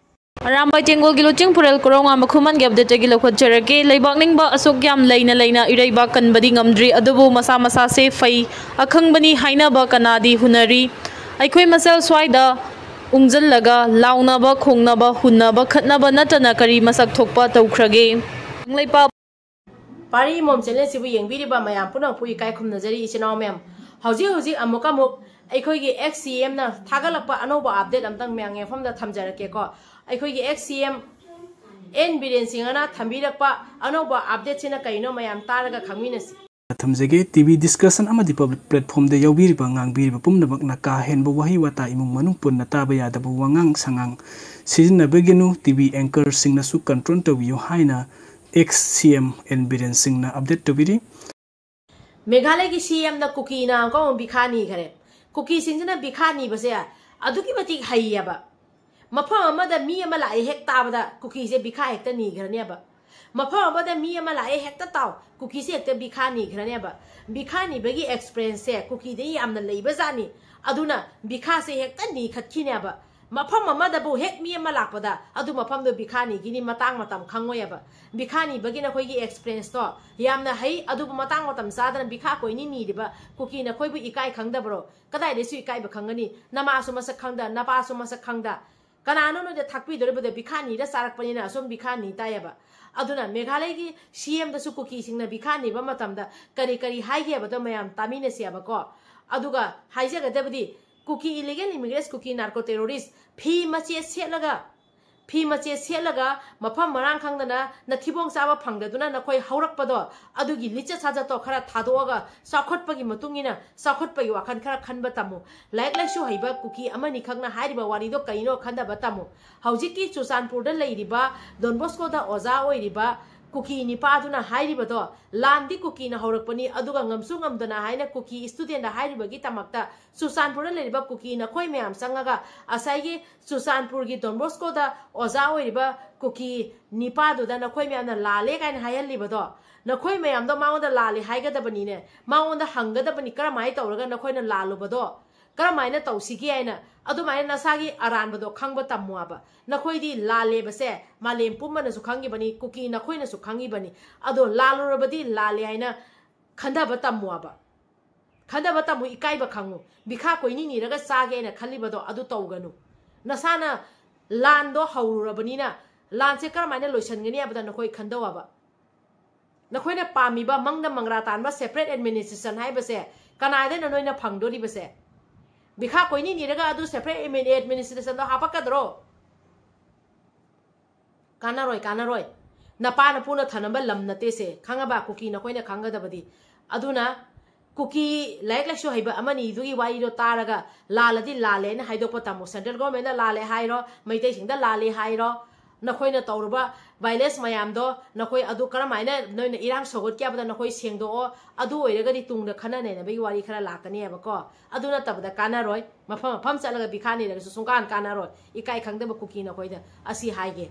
ꯑꯔꯥꯝꯕꯥꯏ ꯇꯦꯡꯒꯣꯜꯒꯤ ꯂꯨꯆꯤꯡ ꯄꯨꯔꯦꯜ ꯀꯣꯔꯧꯉꯥꯟꯕ ꯈꯨꯃꯟꯒꯤ updateꯇꯒꯤ ꯂꯧꯈꯠꯆꯔꯛꯀꯦ꯫ ꯂꯩꯕꯥꯛ ꯅꯤꯡꯕ ꯑꯁꯨꯛ ꯌꯥꯝ ꯂꯩꯅ ꯂꯩꯅ ꯏꯔꯩꯕꯥꯛ ꯀꯟꯕꯗꯤ ꯉꯝꯗ꯭ꯔꯤ, ꯑꯗꯨꯕꯨ ꯃꯁꯥ ꯃꯁꯥꯁꯦ ꯐꯩ, ꯑꯈꯪꯕꯅꯤ ꯍꯥꯏꯅꯕ ꯀꯅꯥꯗꯤ ꯍꯨꯟꯅꯔꯤ꯫ ꯑꯩꯈꯣꯏ ꯃꯁꯦꯜ ꯁ꯭ꯋꯥꯏꯗ ꯎꯪꯖꯜꯂꯒ ꯂꯥꯎꯅꯕ, ꯈꯣꯡꯅꯕ, ꯍꯨꯟꯅꯕ, ꯈꯠꯅꯕ ꯅꯠꯇꯅ ꯀꯔꯤ ꯃꯁꯛ ꯊꯣꯛꯄ ꯇꯧꯈ꯭ꯔꯒꯦ? ꯀꯪꯂꯩꯄꯥꯛ ꯄꯥꯔꯤ ꯃꯣꯝ channelꯁꯤꯕꯨ ꯌꯦꯡꯕꯤꯔꯤꯕ ꯃꯌꯥꯝ ꯄꯨꯝꯅꯃꯛꯄꯨ ꯏꯀꯥꯏ ꯈꯨꯝꯅꯖꯔꯤ, ꯏꯆꯤꯟ ꯏꯅꯥꯎ ꯃꯌꯥꯝ꯫ ꯍꯧꯖꯤꯛ ꯍꯧꯖꯤꯛ ꯑꯃꯨꯛ ꯑꯃꯨꯛ ꯑꯩꯈꯣꯏꯒꯤ ex CMꯅ ꯊꯥꯒꯠꯂꯛꯄ ꯑꯅꯧꯕ update ꯑꯝꯇꯪ ꯃꯌꯥꯝ ꯌꯦꯡꯐꯝꯗ ꯊꯝꯖꯔꯛꯀꯦꯀꯣ꯫ ꯑꯩꯈꯣꯏꯒꯤ ex CM N ꯕꯤꯔꯦꯟ ꯁꯤꯡꯍꯅ ꯊꯝꯕꯤꯔꯛꯄ ꯑꯅꯧꯕ updateꯁꯤꯅ ꯀꯩꯅꯣ, ꯃꯌꯥꯝ ꯇꯥꯔꯒ ꯈꯪꯃꯤꯟꯅꯁꯤ꯫ ꯊꯝꯖꯒꯦ꯫ TV discussion ꯑꯃꯗꯤ public platformꯗ ꯌꯥꯎꯕꯤꯔꯤꯕ, ꯉꯥꯡꯕꯤꯔꯤꯕ ꯄꯨꯝꯅꯃꯛꯅ ꯀꯥ ꯍꯦꯟꯕ ꯋꯥꯍꯩ ꯋꯥꯇꯥ, ꯏꯃꯨꯡ ꯃꯅꯨꯡ ꯄꯨꯟꯅ ꯇꯥꯕ ꯌꯥꯗꯕ ꯋꯥꯉꯥꯡ ꯁꯉꯥꯡ ꯁꯤꯖꯤꯟꯅꯕꯤꯒꯅꯨ꯫ TV anchorꯁꯤꯡꯅꯁꯨ control ꯇꯧꯕꯤꯌꯨ ꯍꯥꯏꯅ ex CM N ꯕꯤꯔꯦꯟ ꯁꯤꯡꯅ update ꯇꯧꯕꯤꯔꯤ꯫ ꯃꯦꯘꯥꯂꯌꯒꯤ CMꯅ ꯀꯨꯀꯤꯅ ꯑꯃꯨꯛꯀ ꯑꯃꯨꯛ ꯚꯤꯈꯥ ꯅꯤꯈꯔꯦ꯫ ꯀꯨꯀꯤꯁꯤꯡꯁꯤꯅ ꯚꯤꯈꯥ ꯅꯤꯕꯁꯦ ꯑꯗꯨꯛꯀꯤ ꯃꯇꯤꯛ ꯍꯩꯌꯦꯕ꯫ ꯃꯐꯝ ꯑꯃꯗ ꯃꯤ ꯑꯃ ꯂꯥꯛꯑꯦ ꯍꯦꯛ ꯇꯥꯕꯗ ꯀꯨꯀꯤꯁꯦ ꯚꯤꯈꯥ ꯍꯦꯛꯇ ꯅꯤꯈ꯭ꯔꯅꯦꯕ꯫ ꯃꯐꯝ ꯑꯃꯗ ꯃꯤ ꯑꯃ ꯂꯥꯛꯑꯦ ꯍꯦꯛꯇ ꯇꯥꯎ, ꯀꯨꯀꯤꯁꯦ ꯍꯦꯛꯇ ꯚꯤꯈꯥ ꯅꯤꯈ꯭ꯔꯅꯦꯕ꯫ ꯚꯤꯈꯥ ꯅꯤꯕꯒꯤ experienceꯁꯦ ꯀꯨꯀꯤꯗ ꯌꯥꯝꯅ ꯂꯩꯕꯖꯥꯠꯅꯤ꯫ ꯑꯗꯨꯅ ꯚꯤꯈꯥꯁꯦ ꯍꯦꯛꯇ ꯅꯤꯈꯠꯈꯤꯅꯦꯕ꯫ ꯃꯐꯝ ꯑꯃꯗꯕꯨ ꯍꯦꯛ ꯃꯤ ꯑꯃ ꯂꯥꯛꯄꯗ ꯑꯗꯨ ꯃꯐꯝꯗꯣ ꯕꯤꯈꯥ ꯅꯤꯒꯤꯅꯤ, ꯃꯇꯥꯡ ꯃꯇꯝ ꯈꯪꯉꯣꯏꯑꯕ꯫ ꯕꯤꯈꯥ ꯅꯤꯕꯒꯤ ꯅꯈꯣꯏꯒꯤ ꯑꯦꯛꯁꯄꯤꯔꯦꯟꯁꯇꯣ ꯌꯥꯝꯅ ꯍꯩ, ꯑꯗꯨꯕꯨ ꯃꯇꯥꯡ ꯃꯇꯝ ꯆꯥꯗꯅ ꯕꯤꯈꯥ ꯀꯣꯏꯅꯤ ꯅꯤꯔꯤꯕ ꯀꯨꯀꯤ ꯅꯈꯣꯏꯕꯨ ꯏꯀꯥꯏ ꯈꯪꯗꯕ꯭ꯔꯣ? ꯀꯗꯥꯏꯗꯩꯁꯨ ꯏꯀꯥꯏꯕ ꯈꯪꯒꯅꯤ? ꯅꯃꯥꯁꯨ ꯃꯁꯛ ꯈꯪꯗ, ꯅꯄꯥꯁꯨ ꯃꯁꯛ ꯈꯪꯗ, ꯀꯅꯥꯅꯣ ꯅꯣꯏꯗ ꯊꯥꯛꯄꯤꯗꯣꯔꯤꯕꯗꯣ? ꯕꯤꯈꯥ ꯅꯤꯔ ꯆꯥꯔꯛꯄꯅꯤꯅ ꯑꯁꯨꯝ ꯕꯤꯈꯥ ꯅꯤ ꯇꯥꯏꯌꯦꯕ꯫ ꯑꯗꯨꯅ ꯃꯦꯘꯥꯂꯌꯒꯤ ꯁꯤ ꯑꯦꯝꯗꯁꯨ ꯀꯨꯀꯤꯁꯤꯡꯅ ꯕꯤꯈꯥ ꯅꯤꯕ ꯃꯇꯝꯗ ꯀꯔꯤ ꯀꯔꯤ ꯍꯥꯏꯒꯦ ꯍꯥꯏꯕꯗꯣ ꯃꯌꯥꯝ ꯇꯥꯃꯤꯟꯅꯁꯦꯕꯀꯣ꯫ ꯑꯗꯨꯒ ꯍꯥꯏꯖꯒꯗꯕꯗꯤ, ꯀꯨꯀꯤ ꯏꯂꯤꯒꯦꯜ ꯏꯃꯤꯒ꯭ꯔꯦꯟꯁ, ꯀꯨꯀꯤ ꯅꯥꯔꯀꯣ ꯇꯦꯔꯣꯔꯤꯁ, ꯐꯤ ꯃꯆꯦꯠ ꯁꯦꯠꯂꯒ, ꯐꯤ ꯃꯆꯦꯠ ꯁꯦꯠꯂꯒ ꯃꯐꯝ ꯃꯔꯥꯡ ꯈꯪꯗꯅ ꯅꯊꯤꯕꯣꯡ ꯆꯥꯕ ꯐꯪꯗꯗꯨꯅ ꯅꯈꯣꯏ ꯍꯧꯔꯛꯄꯗꯣ, ꯑꯗꯨꯒꯤ ꯂꯤꯆꯠ ꯁꯥꯖꯠꯇꯣ ꯈꯔ ꯊꯥꯗꯣꯛꯑꯒ ꯆꯥꯎꯈꯠꯄꯒꯤ ꯃꯇꯨꯡ ꯏꯟꯅ ꯆꯥꯎꯈꯠꯄꯒꯤ ꯋꯥꯈꯜ ꯈꯔ ꯈꯟꯕ ꯇꯝꯃꯨ꯫ ꯂꯥꯏꯔꯤꯛ ꯂꯥꯏꯁꯨ ꯍꯩꯕ ꯀꯨꯀꯤ ꯑꯃꯅꯤꯈꯛꯅ ꯍꯥꯏꯔꯤꯕ ꯋꯥꯔꯤꯗꯣ ꯀꯩꯅꯣ ꯈꯟꯊꯕ ꯇꯝꯃꯨ꯫ ꯍꯧꯖꯤꯛꯀꯤ ꯆꯨꯔꯆꯥꯟꯄꯨꯔꯗ ꯂꯩꯔꯤꯕ ꯗꯣꯟ ꯕꯣꯁꯀꯣꯗ ꯑꯣꯖꯥ ꯑꯣꯏꯔꯤꯕ ꯀꯨꯀꯤ ꯅꯤꯄꯥꯗꯨꯅ ꯍꯥꯏꯔꯤꯕꯗꯣ, ꯂꯥꯟꯗꯤ ꯀꯨꯀꯤꯅ ꯍꯧꯔꯛꯄꯅꯤ, ꯑꯗꯨꯒ ꯉꯝꯁꯨ ꯉꯝꯗꯅ ꯍꯥꯏꯅ ꯀꯨꯀꯤ ꯏꯁꯇꯨꯗꯦꯟꯗ ꯍꯥꯏꯔꯤꯕꯒꯤꯗꯃꯛꯇ ꯆꯨꯔꯆꯥꯟꯄꯨꯔꯗ ꯂꯩꯔꯤꯕ ꯀꯨꯀꯤ ꯅꯈꯣꯏ ꯃꯌꯥꯝ ꯆꯪꯉꯒ ꯉꯁꯥꯏꯒꯤ ꯆꯨꯔꯆꯥꯟꯄꯨꯔꯒꯤ ꯗꯣꯟ ꯕꯣꯁꯀꯣꯗ ꯑꯣꯖꯥ ꯑꯣꯏꯔꯤꯕ ꯀꯨꯀꯤ ꯅꯤꯄꯥꯗꯨꯗ ꯅꯈꯣꯏ ꯃꯌꯥꯝꯅ ꯂꯥꯜꯂꯦ ꯀꯥꯏꯅ ꯍꯥꯏꯍꯜꯂꯤꯕꯗꯣ, ꯅꯈꯣꯏ ꯃꯌꯥꯝꯗꯣ ꯃꯉꯣꯟꯗ ꯂꯥꯜꯂꯦ ꯍꯥꯏꯒꯗꯕꯅꯤꯅꯦ, ꯃꯉꯣꯟꯗ ꯍꯪꯒꯗꯕꯅꯤ, ꯀꯔꯝꯍꯥꯏꯅ ꯇꯧꯔꯒ ꯅꯈꯣꯏꯅ ꯂꯥꯜꯂꯨꯕꯗꯣ ꯀꯔꯝꯍꯥꯏꯅ ꯇꯧꯁꯤꯒꯦ ꯍꯥꯏꯅ꯫ ꯑꯗꯨꯃꯥꯏꯅ ꯅꯁꯥꯒꯤ ꯑꯔꯥꯟꯕꯗꯣ ꯈꯪꯕ ꯇꯝꯃꯣ ꯍꯥꯏꯕ꯫ ꯅꯈꯣꯏꯗꯤ ꯂꯥꯜꯂꯦꯕꯁꯦ ꯃꯥꯂꯦꯝ ꯄꯨꯝꯕꯅꯁꯨ ꯈꯪꯉꯤꯕꯅꯤ, ꯀꯨꯀꯤ ꯅꯈꯣꯏꯅꯁꯨ ꯈꯪꯉꯤꯕꯅꯤ꯫ ꯑꯗꯣ ꯂꯥꯜꯂꯨꯔꯕꯗꯤ ꯂꯥꯜꯂꯦ ꯍꯥꯏꯅ ꯈꯟꯊꯕ ꯇꯝꯃꯣ ꯍꯥꯏꯕ꯫ ꯈꯟꯊꯕ ꯇꯝꯃꯨ, ꯏꯀꯥꯏꯕ ꯈꯪꯉꯨ꯫ ꯕꯤꯈꯥ ꯀꯣꯏꯅꯤ ꯅꯤꯔꯒ ꯆꯥꯒꯦ ꯍꯥꯏꯅ ꯈꯜꯂꯤꯕꯗꯣ ꯑꯗꯨ ꯇꯧꯒꯅꯨ꯫ ꯅꯁꯥꯅ ꯂꯥꯟꯗꯣ ꯍꯧꯔꯨꯔꯕꯅꯤꯅ ꯂꯥꯟꯁꯦ ꯀꯔꯝꯍꯥꯏꯅ ꯂꯣꯏꯁꯤꯟꯒꯅꯤ ꯍꯥꯏꯕꯗ ꯅꯈꯣꯏ ꯈꯟꯗꯧ ꯍꯥꯏꯕ꯫ ꯅꯈꯣꯏꯅ ꯄꯥꯝꯃꯤꯕ ꯃꯪꯗ ꯃꯪꯒ꯭ꯔꯥ ꯇꯥꯟꯕ ꯁꯦꯄꯔꯦꯠ ꯑꯦꯗꯃꯤꯅꯤꯁꯇ꯭ꯔꯦꯁꯟ ꯍꯥꯏꯕꯁꯦ ꯀꯅꯥꯗꯩꯅꯣ ꯅꯣꯏꯅ ꯐꯪꯗꯣꯔꯤꯕꯁꯦ? ꯕꯤꯈꯥ ꯀꯣꯏꯅꯤ ꯅꯤꯔꯒ ꯑꯗꯨ ꯁꯦꯄꯔꯦꯠ ꯑꯦꯗꯃꯤꯅꯤꯁꯇ꯭ꯔꯦꯁꯟꯗꯣ ꯍꯥꯄꯛꯀꯗ꯭ꯔꯣ? ꯀꯥꯟꯅꯔꯣꯏ, ꯀꯥꯟꯅꯔꯣꯏ꯫ ꯅꯄꯥ ꯅꯄꯨꯅ ꯊꯅꯝꯕ ꯂꯝ ꯅꯠꯇꯦꯁꯦ, ꯈꯪꯉꯕ? ꯀꯨꯀꯤ ꯅꯈꯣꯏꯅ ꯈꯪꯒꯗꯕꯗꯤ꯫ ꯑꯗꯨꯅ ꯀꯨꯀꯤ ꯂꯥꯏꯔꯤꯛ ꯂꯥꯏꯁꯨ ꯍꯩꯕ ꯑꯃꯅꯤꯗꯨꯒꯤ ꯋꯥꯔꯤꯗꯣ ꯇꯥꯔꯒ ꯂꯥꯜꯂꯗꯤ ꯂꯥꯜꯂꯦꯅ ꯍꯥꯏꯗꯣꯛꯄ ꯇꯝꯃꯨ꯫ ꯁꯦꯟꯇ꯭ꯔꯦꯜ ꯒꯣꯔꯃꯦꯟꯗ ꯂꯥꯜꯂꯦ ꯍꯥꯏꯔꯣ, ꯃꯩꯇꯩꯁꯤꯡꯗ ꯂꯥꯜꯂꯦ ꯍꯥꯏꯔꯣ, ꯅꯈꯣꯏꯅ ꯇꯧꯔꯨꯕ ꯚꯥꯏꯂꯦꯟꯁ ꯃꯌꯥꯝꯗꯣ ꯅꯈꯣꯏ ꯑꯗꯨ ꯀꯔꯝꯍꯥꯏꯅ ꯅꯣꯏꯅ ꯏꯔꯥꯡ ꯁꯧꯒꯠꯀꯦ ꯍꯥꯏꯕꯗ ꯅꯈꯣꯏ ꯁꯦꯡꯗꯣꯛꯑꯣ꯫ ꯑꯗꯨ ꯑꯣꯏꯔꯒꯗꯤ ꯇꯨꯡꯗ ꯈꯟꯅ ꯅꯩꯅꯕꯒꯤ ꯋꯥꯔꯤ ꯈꯔ ꯂꯥꯛꯀꯅꯦꯕꯀꯣ꯫ ꯑꯗꯨ ꯅꯠꯇꯕꯗ ꯀꯥꯟꯅꯔꯣꯏ꯫ ꯃꯐꯝ ꯃꯐꯝ ꯆꯠꯂꯒ ꯕꯤꯈꯥ ꯅꯤꯔꯒꯁꯨ ꯁꯨꯡꯀꯥꯟ ꯀꯥꯟꯅꯔꯣꯏ꯫ ꯏꯀꯥꯏ ꯈꯪꯗꯕ ꯀꯨꯀꯤ ꯅꯈꯣꯏꯗ ꯑꯁꯤ ꯍꯥꯏꯒꯦ꯫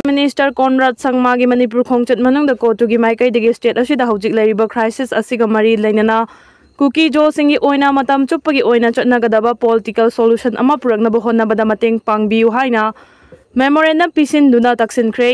Minister Conrad Sangma ꯒꯤ ꯃꯅꯤꯄꯨꯔ ꯈꯣꯡꯆꯠ ꯃꯅꯨꯡꯗ ꯀꯣꯇꯨꯒꯤ ꯃꯥꯏꯀꯩꯗꯒꯤ state ꯑꯁꯤꯗ ꯍꯧꯖꯤꯛ ꯂꯩꯔꯤꯕ crisis ꯑꯁꯤꯒ ꯃꯔꯤ ꯂꯩꯅꯅ ꯀꯨꯀꯤ ꯖꯣꯁꯤꯡꯒꯤ ꯑꯣꯏꯅ ꯃꯇꯝ ꯆꯨꯞꯄꯒꯤ ꯑꯣꯏꯅ ꯆꯠꯅꯒꯗꯕ ꯄꯣꯂꯤꯇꯤꯀꯦꯜ ꯁꯣꯂꯨꯁꯟ ꯑꯃ ꯄꯨꯔꯛꯅꯕ ꯍꯣꯠꯅꯕꯗ ꯃꯇꯦꯡ ꯄꯥꯡꯕꯤꯌꯨ ꯍꯥꯏꯅ ꯃꯦꯃꯣꯔꯦꯟꯗꯝ ꯄꯤꯁꯤꯟꯗꯨꯅ ꯇꯛꯁꯤꯟꯈ꯭ꯔꯦ꯫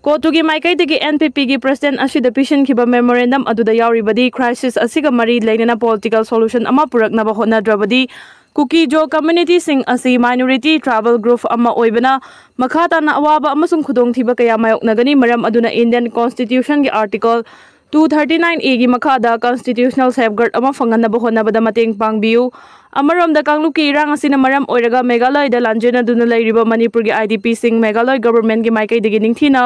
ꯀꯣꯇꯨꯒꯤ ꯃꯥꯏꯀꯩꯗꯒꯤ ꯑꯦꯟ ꯄꯤ ꯄꯤꯒꯤ ꯄ꯭ꯔꯁꯤꯗꯦꯟ ꯑꯁꯤꯗ ꯄꯤꯁꯤꯟꯈꯤꯕ ꯃꯦꯃꯣꯔꯦꯟꯗꯝ ꯑꯗꯨꯗ ꯌꯥꯎꯔꯤꯕꯗꯤ, ꯀ꯭ꯔꯥꯏꯁꯤꯁ ꯑꯁꯤꯒ ꯃꯔꯤ ꯂꯩꯅꯅ ꯄꯣꯂꯤꯇꯤꯀꯦꯜ ꯁꯣꯂꯨꯁꯟ ꯑꯃ ꯄꯨꯔꯛꯅꯕ ꯍꯣꯠꯅꯗ꯭ꯔꯕꯗꯤ, ꯀꯨꯀꯤ ꯖꯣ ꯀꯝꯃ꯭ꯌꯨꯅꯤꯇꯤꯁꯤꯡ ꯑꯁꯤ ꯃꯥꯏꯅꯣꯔꯤꯇꯤ ꯇ꯭ꯔꯥꯏꯕꯦꯜ ꯒ꯭ꯔꯨꯞ ꯑꯃ ꯑꯣꯏꯕꯅ ꯃꯈꯥ ꯇꯥꯅ ꯑꯋꯥꯕ ꯑꯃꯁꯨꯡ ꯈꯨꯗꯣꯡꯊꯤꯕ ꯀꯌꯥ ꯃꯥꯌꯣꯛꯅꯒꯅꯤ꯫ ꯃꯔꯝ ꯑꯗꯨꯅ ꯏꯟꯗꯤꯌꯟ ꯀꯣꯟꯁꯇꯤꯇ꯭ꯌꯨꯁꯟꯒꯤ ꯑꯥꯔꯇꯤꯀꯜ ꯇꯨ ꯊꯥꯔꯇꯤ ꯅꯥꯏꯟ ꯑꯦꯒꯤ ꯃꯈꯥꯗ ꯀꯟꯁꯇꯤꯇ꯭ꯌꯨꯁꯅꯦꯜ ꯁꯦꯐꯒꯥꯔꯗ ꯑꯃ ꯐꯪꯍꯟꯅꯕ ꯍꯣꯠꯅꯕꯗ ꯃꯇꯦꯡ ꯄꯥꯡꯕꯤꯌꯨ꯫ ꯑꯃꯔꯣꯝꯗ, ꯀꯥꯡꯂꯨꯞꯀꯤ ꯏꯔꯥꯡ ꯑꯁꯤꯅ ꯃꯔꯝ ꯑꯣꯏꯔꯒ ꯃꯦꯘꯥꯂꯌꯗ ꯂꯥꯟꯖꯦꯟꯅꯗꯨꯅ ꯂꯩꯔꯤꯕ ꯃꯅꯤꯄꯨꯔꯒꯤ ꯑꯥꯏ ꯗꯤ ꯄꯤꯁꯤꯡ ꯃꯦꯘꯥꯂꯌ ꯒꯚꯔꯟꯃꯦꯟꯠꯀꯤ ꯃꯥꯏꯀꯩꯗꯒꯤ ꯅꯤꯡꯊꯤꯅ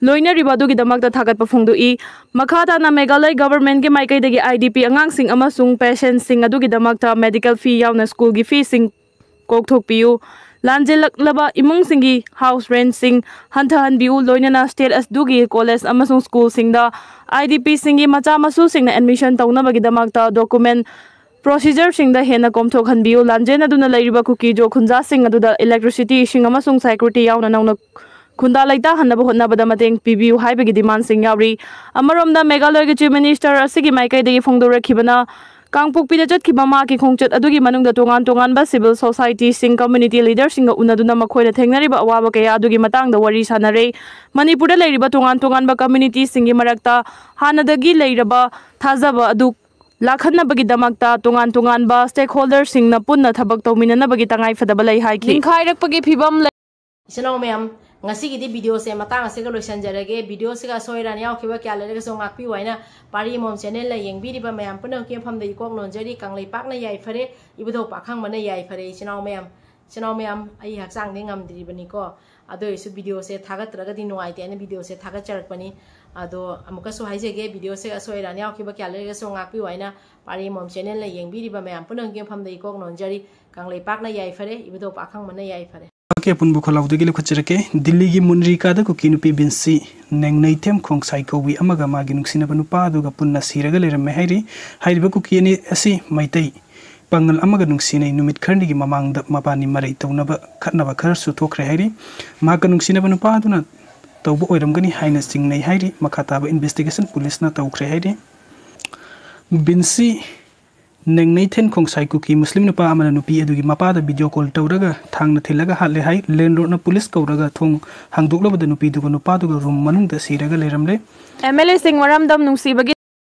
ꯂꯣꯏꯅꯔꯤꯕ ꯑꯗꯨꯒꯤꯗꯃꯛꯇ ꯊꯥꯒꯠꯄ ꯐꯣꯡꯗꯣꯛꯏ꯫ ꯃꯈꯥ ꯇꯥꯅ, ꯃꯦꯘꯥꯂꯌ ꯒꯚꯔꯟꯃꯦꯟꯠꯀꯤ ꯃꯥꯏꯀꯩꯗꯒꯤ ꯑꯥꯏ ꯗꯤ ꯄꯤ ꯑꯉꯥꯡꯁꯤꯡ ꯑꯃꯁꯨꯡ ꯄꯦꯁꯦꯟꯠꯁꯤꯡ ꯑꯗꯨꯒꯤꯗꯃꯛꯇ ꯃꯦꯗꯤꯀꯦꯜ ꯐꯤ ꯌꯥꯎꯅ ꯁ꯭ꯀꯨꯜꯒꯤ ꯐꯤꯁꯤꯡ ꯀꯣꯛꯊꯣꯛꯄꯤꯌꯨ꯫ ꯂꯥꯟꯖꯦꯜꯂꯛꯂꯕ ꯏꯃꯨꯡꯁꯤꯡꯒꯤ ꯍꯥꯎꯁ ꯔꯦꯟꯠꯁꯤꯡ ꯍꯟꯊꯍꯟꯕꯤꯌꯨ, ꯂꯣꯏꯅꯅ ꯁ꯭ꯇꯦꯠ ꯑꯗꯨꯒꯤ ꯀꯣꯂꯦꯖ ꯑꯃꯁꯨꯡ ꯁ꯭ꯀꯨꯜꯁꯤꯡꯗ ꯑꯥꯏ ꯗꯤ ꯄꯤꯁꯤꯡꯒꯤ ꯃꯆꯥ ꯃꯁꯨꯁꯤꯡꯅ ꯑꯦꯗꯃꯤꯁꯟ ꯇꯧꯅꯕꯒꯤꯗꯃꯛꯇ ꯗꯣꯀꯨꯃꯦꯟꯠ ꯄ꯭ꯔꯣꯁꯤꯖꯔꯁꯤꯡꯗ ꯍꯦꯟꯅ ꯀꯣꯝꯊꯣꯛꯍꯟꯕꯤꯌꯨ꯫ ꯂꯥꯟꯖꯦꯟꯅꯗꯨꯅ ꯂꯩꯔꯤꯕ ꯀꯨꯀꯤ ꯖꯣ ꯈꯨꯟꯖꯥꯁꯤꯡ ꯑꯗꯨꯗ ꯏꯂꯦꯛꯇ꯭ꯔꯤꯁꯤꯇꯤ, ꯏꯁꯤꯡ ꯑꯃꯁꯨꯡ ꯁꯦꯀ꯭ꯌꯨꯔꯤꯇꯤ ꯌꯥꯎꯅ ꯅꯧꯅ ꯈꯨꯟꯗꯥ ꯂꯩꯇꯥꯍꯟꯅꯕ ꯍꯣꯠꯅꯕꯗ ꯃꯇꯦꯡ ꯄꯤꯕꯤꯌꯨ ꯍꯥꯏꯕꯒꯤ ꯗꯤꯃꯥꯟꯁꯤꯡ ꯌꯥꯎꯔꯤ꯫ ꯑꯃꯔꯣꯝꯗ, ꯃꯦꯘꯥꯂꯌꯒꯤ ꯆꯤꯐ ꯃꯤꯅꯤꯁꯇꯔ ꯑꯁꯤꯒꯤ ꯃꯥꯏꯀꯩꯗꯒꯤ ꯐꯣꯡꯗꯣꯔꯛꯈꯤꯕꯅ, ꯀꯥꯡꯄꯣꯛꯄꯤꯗ ꯆꯠꯈꯤꯕ ꯃꯍꯥꯛꯀꯤ ꯈꯣꯡꯆꯠ ꯑꯗꯨꯒꯤ ꯃꯅꯨꯡꯗ ꯇꯣꯉꯥꯟ ꯇꯣꯉꯥꯟꯕ ꯁꯤꯚꯤꯜ ꯁꯣꯁꯥꯏꯇꯤꯁꯤꯡ, ꯀꯝꯃ꯭ꯌꯨꯅꯤꯇꯤ ꯂꯤꯗꯔꯁꯤꯡꯒ ꯎꯅꯗꯨꯅ ꯃꯈꯣꯏꯅ ꯊꯦꯡꯅꯔꯤꯕ ꯑꯋꯥꯕ ꯀꯌꯥ ꯑꯗꯨꯒꯤ ꯃꯇꯥꯡꯗ ꯋꯥꯔꯤ ꯁꯥꯅꯔꯦ꯫ ꯃꯅꯤꯄꯨꯔꯗ ꯂꯩꯔꯤꯕ ꯇꯣꯉꯥꯟ ꯇꯣꯉꯥꯟꯕ ꯀꯝꯃ꯭ꯌꯨꯅꯤꯇꯤꯁꯤꯡꯒꯤ ꯃꯔꯛꯇ ꯍꯥꯟꯅꯗꯒꯤ ꯂꯩꯔꯕ ꯊꯥꯖꯕ ꯑꯗꯨ ꯂꯥꯛꯍꯟꯅꯕꯒꯤꯗꯃꯛꯇ ꯇꯣꯉꯥꯟ ꯇꯣꯉꯥꯟꯕ ꯁ꯭ꯇꯦꯛꯍꯣꯜꯗꯔꯁꯤꯡꯅ ꯄꯨꯟꯅ ꯊꯕꯛ ꯇꯧꯃꯤꯟꯅꯅꯕꯒꯤ ꯇꯉꯥꯏꯐꯗꯕ ꯂꯩ ꯍꯥꯏꯈꯤ꯫ ꯅꯤꯡꯈꯥꯏꯔꯛꯄꯒꯤ ꯐꯤꯕꯝ ꯂꯩ꯫ ꯏꯆꯤꯟ ꯏꯅꯥꯎ ꯃꯌꯥꯝ, ꯉꯁꯤꯒꯤꯗꯤ ꯚꯤꯗꯤꯑꯣꯁꯦ ꯃꯇꯥꯡ ꯑꯁꯤꯒ ꯂꯣꯏꯁꯤꯟꯖꯔꯒꯦ꯫ ꯚꯤꯗꯤꯑꯣꯁꯤꯒ ꯑꯁꯣꯏ ꯑꯔꯥꯟ ꯌꯥꯎꯈꯤꯕ ꯀꯌꯥ ꯂꯩꯔꯒꯁꯨ ꯉꯥꯛꯄꯤꯌꯨ ꯍꯥꯏꯅ ꯄꯥꯔꯤ ꯑꯃꯃꯝ ꯆꯦꯅꯦꯜꯅ ꯌꯦꯡꯕꯤꯔꯤꯕ ꯃꯌꯥꯝ ꯄꯨꯝꯅꯃꯛꯀꯤ ꯃꯐꯝꯗ ꯏꯀꯣꯛ ꯅꯣꯟꯖꯔꯤ꯫ ꯀꯪꯂꯩꯄꯥꯛꯅ ꯌꯥꯏꯐꯔꯦ, ꯏꯕꯨꯙꯧ ꯄꯥꯈꯪꯕꯅ ꯌꯥꯏꯐꯔꯦ꯫ ꯏꯆꯤꯟ ꯏꯅꯥꯎ ꯃꯌꯥꯝ, ꯏꯆꯤꯟ ꯏꯅꯥꯎ ꯃꯌꯥꯝ, ꯑꯩ ꯍꯛꯆꯥꯡꯗꯤ ꯉꯝꯗ꯭ꯔꯤꯕꯅꯤꯀꯣ, ꯑꯗꯨ ꯑꯣꯏꯔꯁꯨ ꯚꯤꯗꯤꯑꯣꯁꯦ ꯊꯥꯒꯠꯇ꯭ꯔꯒꯗꯤ ꯅꯨꯡꯉꯥꯏꯇꯦ ꯍꯥꯏꯅ ꯚꯤꯗꯤꯑꯣꯁꯦ ꯊꯥꯒꯠꯆꯔꯛꯄꯅꯤ꯫ ꯑꯗꯣ ꯑꯃꯨꯛꯀꯁꯨ ꯍꯥꯏꯖꯒꯦ, ꯚꯤꯗꯤꯑꯣꯁꯦ ꯑꯁꯣꯏ ꯑꯔꯥꯟ ꯌꯥꯎꯈꯤꯕ ꯀꯌꯥ ꯂꯩꯔꯒꯁꯨ ꯉꯥꯛꯄꯤꯌꯨ ꯍꯥꯏꯅ ꯄꯥꯔꯤ ꯑꯃꯃꯝ ꯆꯦꯅꯦꯜꯅ ꯌꯦꯡꯕꯤꯔꯤꯕ ꯃꯌꯥꯝ ꯄꯨꯝꯅꯃꯛꯀꯤ ꯃꯐꯝꯗ ꯏꯀꯣꯛ ꯅꯣꯟꯖꯔꯤ꯫ ꯀꯪꯂꯩꯄꯥꯛꯅ ꯌꯥꯏꯐꯔꯦ, ꯏꯕꯨꯙꯧ ꯄꯥꯈꯪꯕꯅ ꯌꯥꯏꯐꯔꯦ꯫ ꯃꯍꯥꯛꯀꯤ ꯑꯄꯨꯟꯕ ꯈꯣꯜꯂꯥꯎꯗꯒꯤ ꯂꯧꯈꯠꯆꯔꯛꯀꯦ꯫ ꯗꯤꯜꯂꯤꯒꯤ ꯃꯨꯟꯔꯤꯀꯥꯗ ꯀꯨꯀꯤ ꯅꯨꯄꯤ ꯕꯤꯟꯁꯤ ꯅꯦꯡꯅꯩꯊꯦꯝ ꯈꯣꯡꯁꯥꯏ ꯀꯧꯕꯤ ꯑꯃꯒ ꯃꯥꯒꯤ ꯅꯨꯡꯁꯤꯅꯕ ꯅꯨꯄꯥ ꯑꯗꯨꯒ ꯄꯨꯟꯅ ꯁꯤꯔꯒ ꯂꯩꯔꯝꯃꯦ ꯍꯥꯏꯔꯤ꯫ ꯍꯥꯏꯔꯤꯕ ꯀꯨꯀꯤ ꯑꯅꯤ ꯑꯁꯤ ꯃꯩꯇꯩ ꯄꯥꯉꯜ ꯑꯃꯒ ꯅꯨꯡꯁꯤꯅꯩ꯫ ꯅꯨꯃꯤꯠ ꯈꯔꯅꯤꯒꯤ ꯃꯃꯥꯡꯗ ꯃꯕꯥꯅꯤ ꯃꯔꯩ ꯇꯧꯅꯕ, ꯈꯠꯅꯕ ꯈꯔꯁꯨ ꯊꯣꯛꯈ꯭ꯔꯦ ꯍꯥꯏꯔꯤ꯫ ꯃꯍꯥꯛꯀ ꯅꯨꯡꯁꯤꯅꯕ ꯅꯨꯄꯥ ꯑꯗꯨꯅ ꯇꯧꯕ ꯑꯣꯏꯔꯝꯒꯅꯤ ꯍꯥꯏꯅ ꯆꯤꯡꯅꯩ ꯍꯥꯏꯔꯤ꯫ ꯃꯈꯥ ꯇꯥꯕ ꯏꯟꯚꯦꯁꯇꯤꯒꯦꯁꯟ ꯄꯨꯂꯤꯁꯅ ꯇꯧꯈ꯭ꯔꯦ ꯍꯥꯏꯔꯤ꯫ ꯕꯤꯟꯁꯤ ꯅꯦꯡꯅꯩꯊꯦꯟ ꯈꯣꯡꯁꯥꯏ ꯀꯨꯀꯤ ꯃꯨꯁꯂꯤꯝ ꯅꯨꯄꯥ ꯑꯃꯅ ꯅꯨꯄꯤ ꯑꯗꯨꯒꯤ ꯃꯄꯥꯗ ꯚꯤꯗꯤꯑꯣ ꯀꯣꯜ ꯇꯧꯔꯒ ꯊꯥꯡꯅ ꯊꯤꯜꯂꯒ ꯍꯥꯠꯂꯦ ꯍꯥꯏ꯫ ꯂꯦꯟꯂꯣꯔꯗꯅ ꯄꯨꯂꯤꯁ ꯀꯧꯔꯒ ꯊꯣꯡ ꯍꯥꯡꯗꯣꯛꯂꯕꯗ ꯅꯨꯄꯤꯗꯨꯒ ꯅꯨꯄꯥꯗꯨꯒ ꯔꯨꯝ ꯃꯅꯨꯡꯗ ꯁꯤꯔꯒ ꯂꯩꯔꯝꯂꯦ꯫ ꯑꯦꯝ ꯑꯦꯜ ꯑꯦꯁꯤꯡ ꯃꯔꯝꯗꯝ ꯅꯨꯡꯁꯤꯕꯒꯤ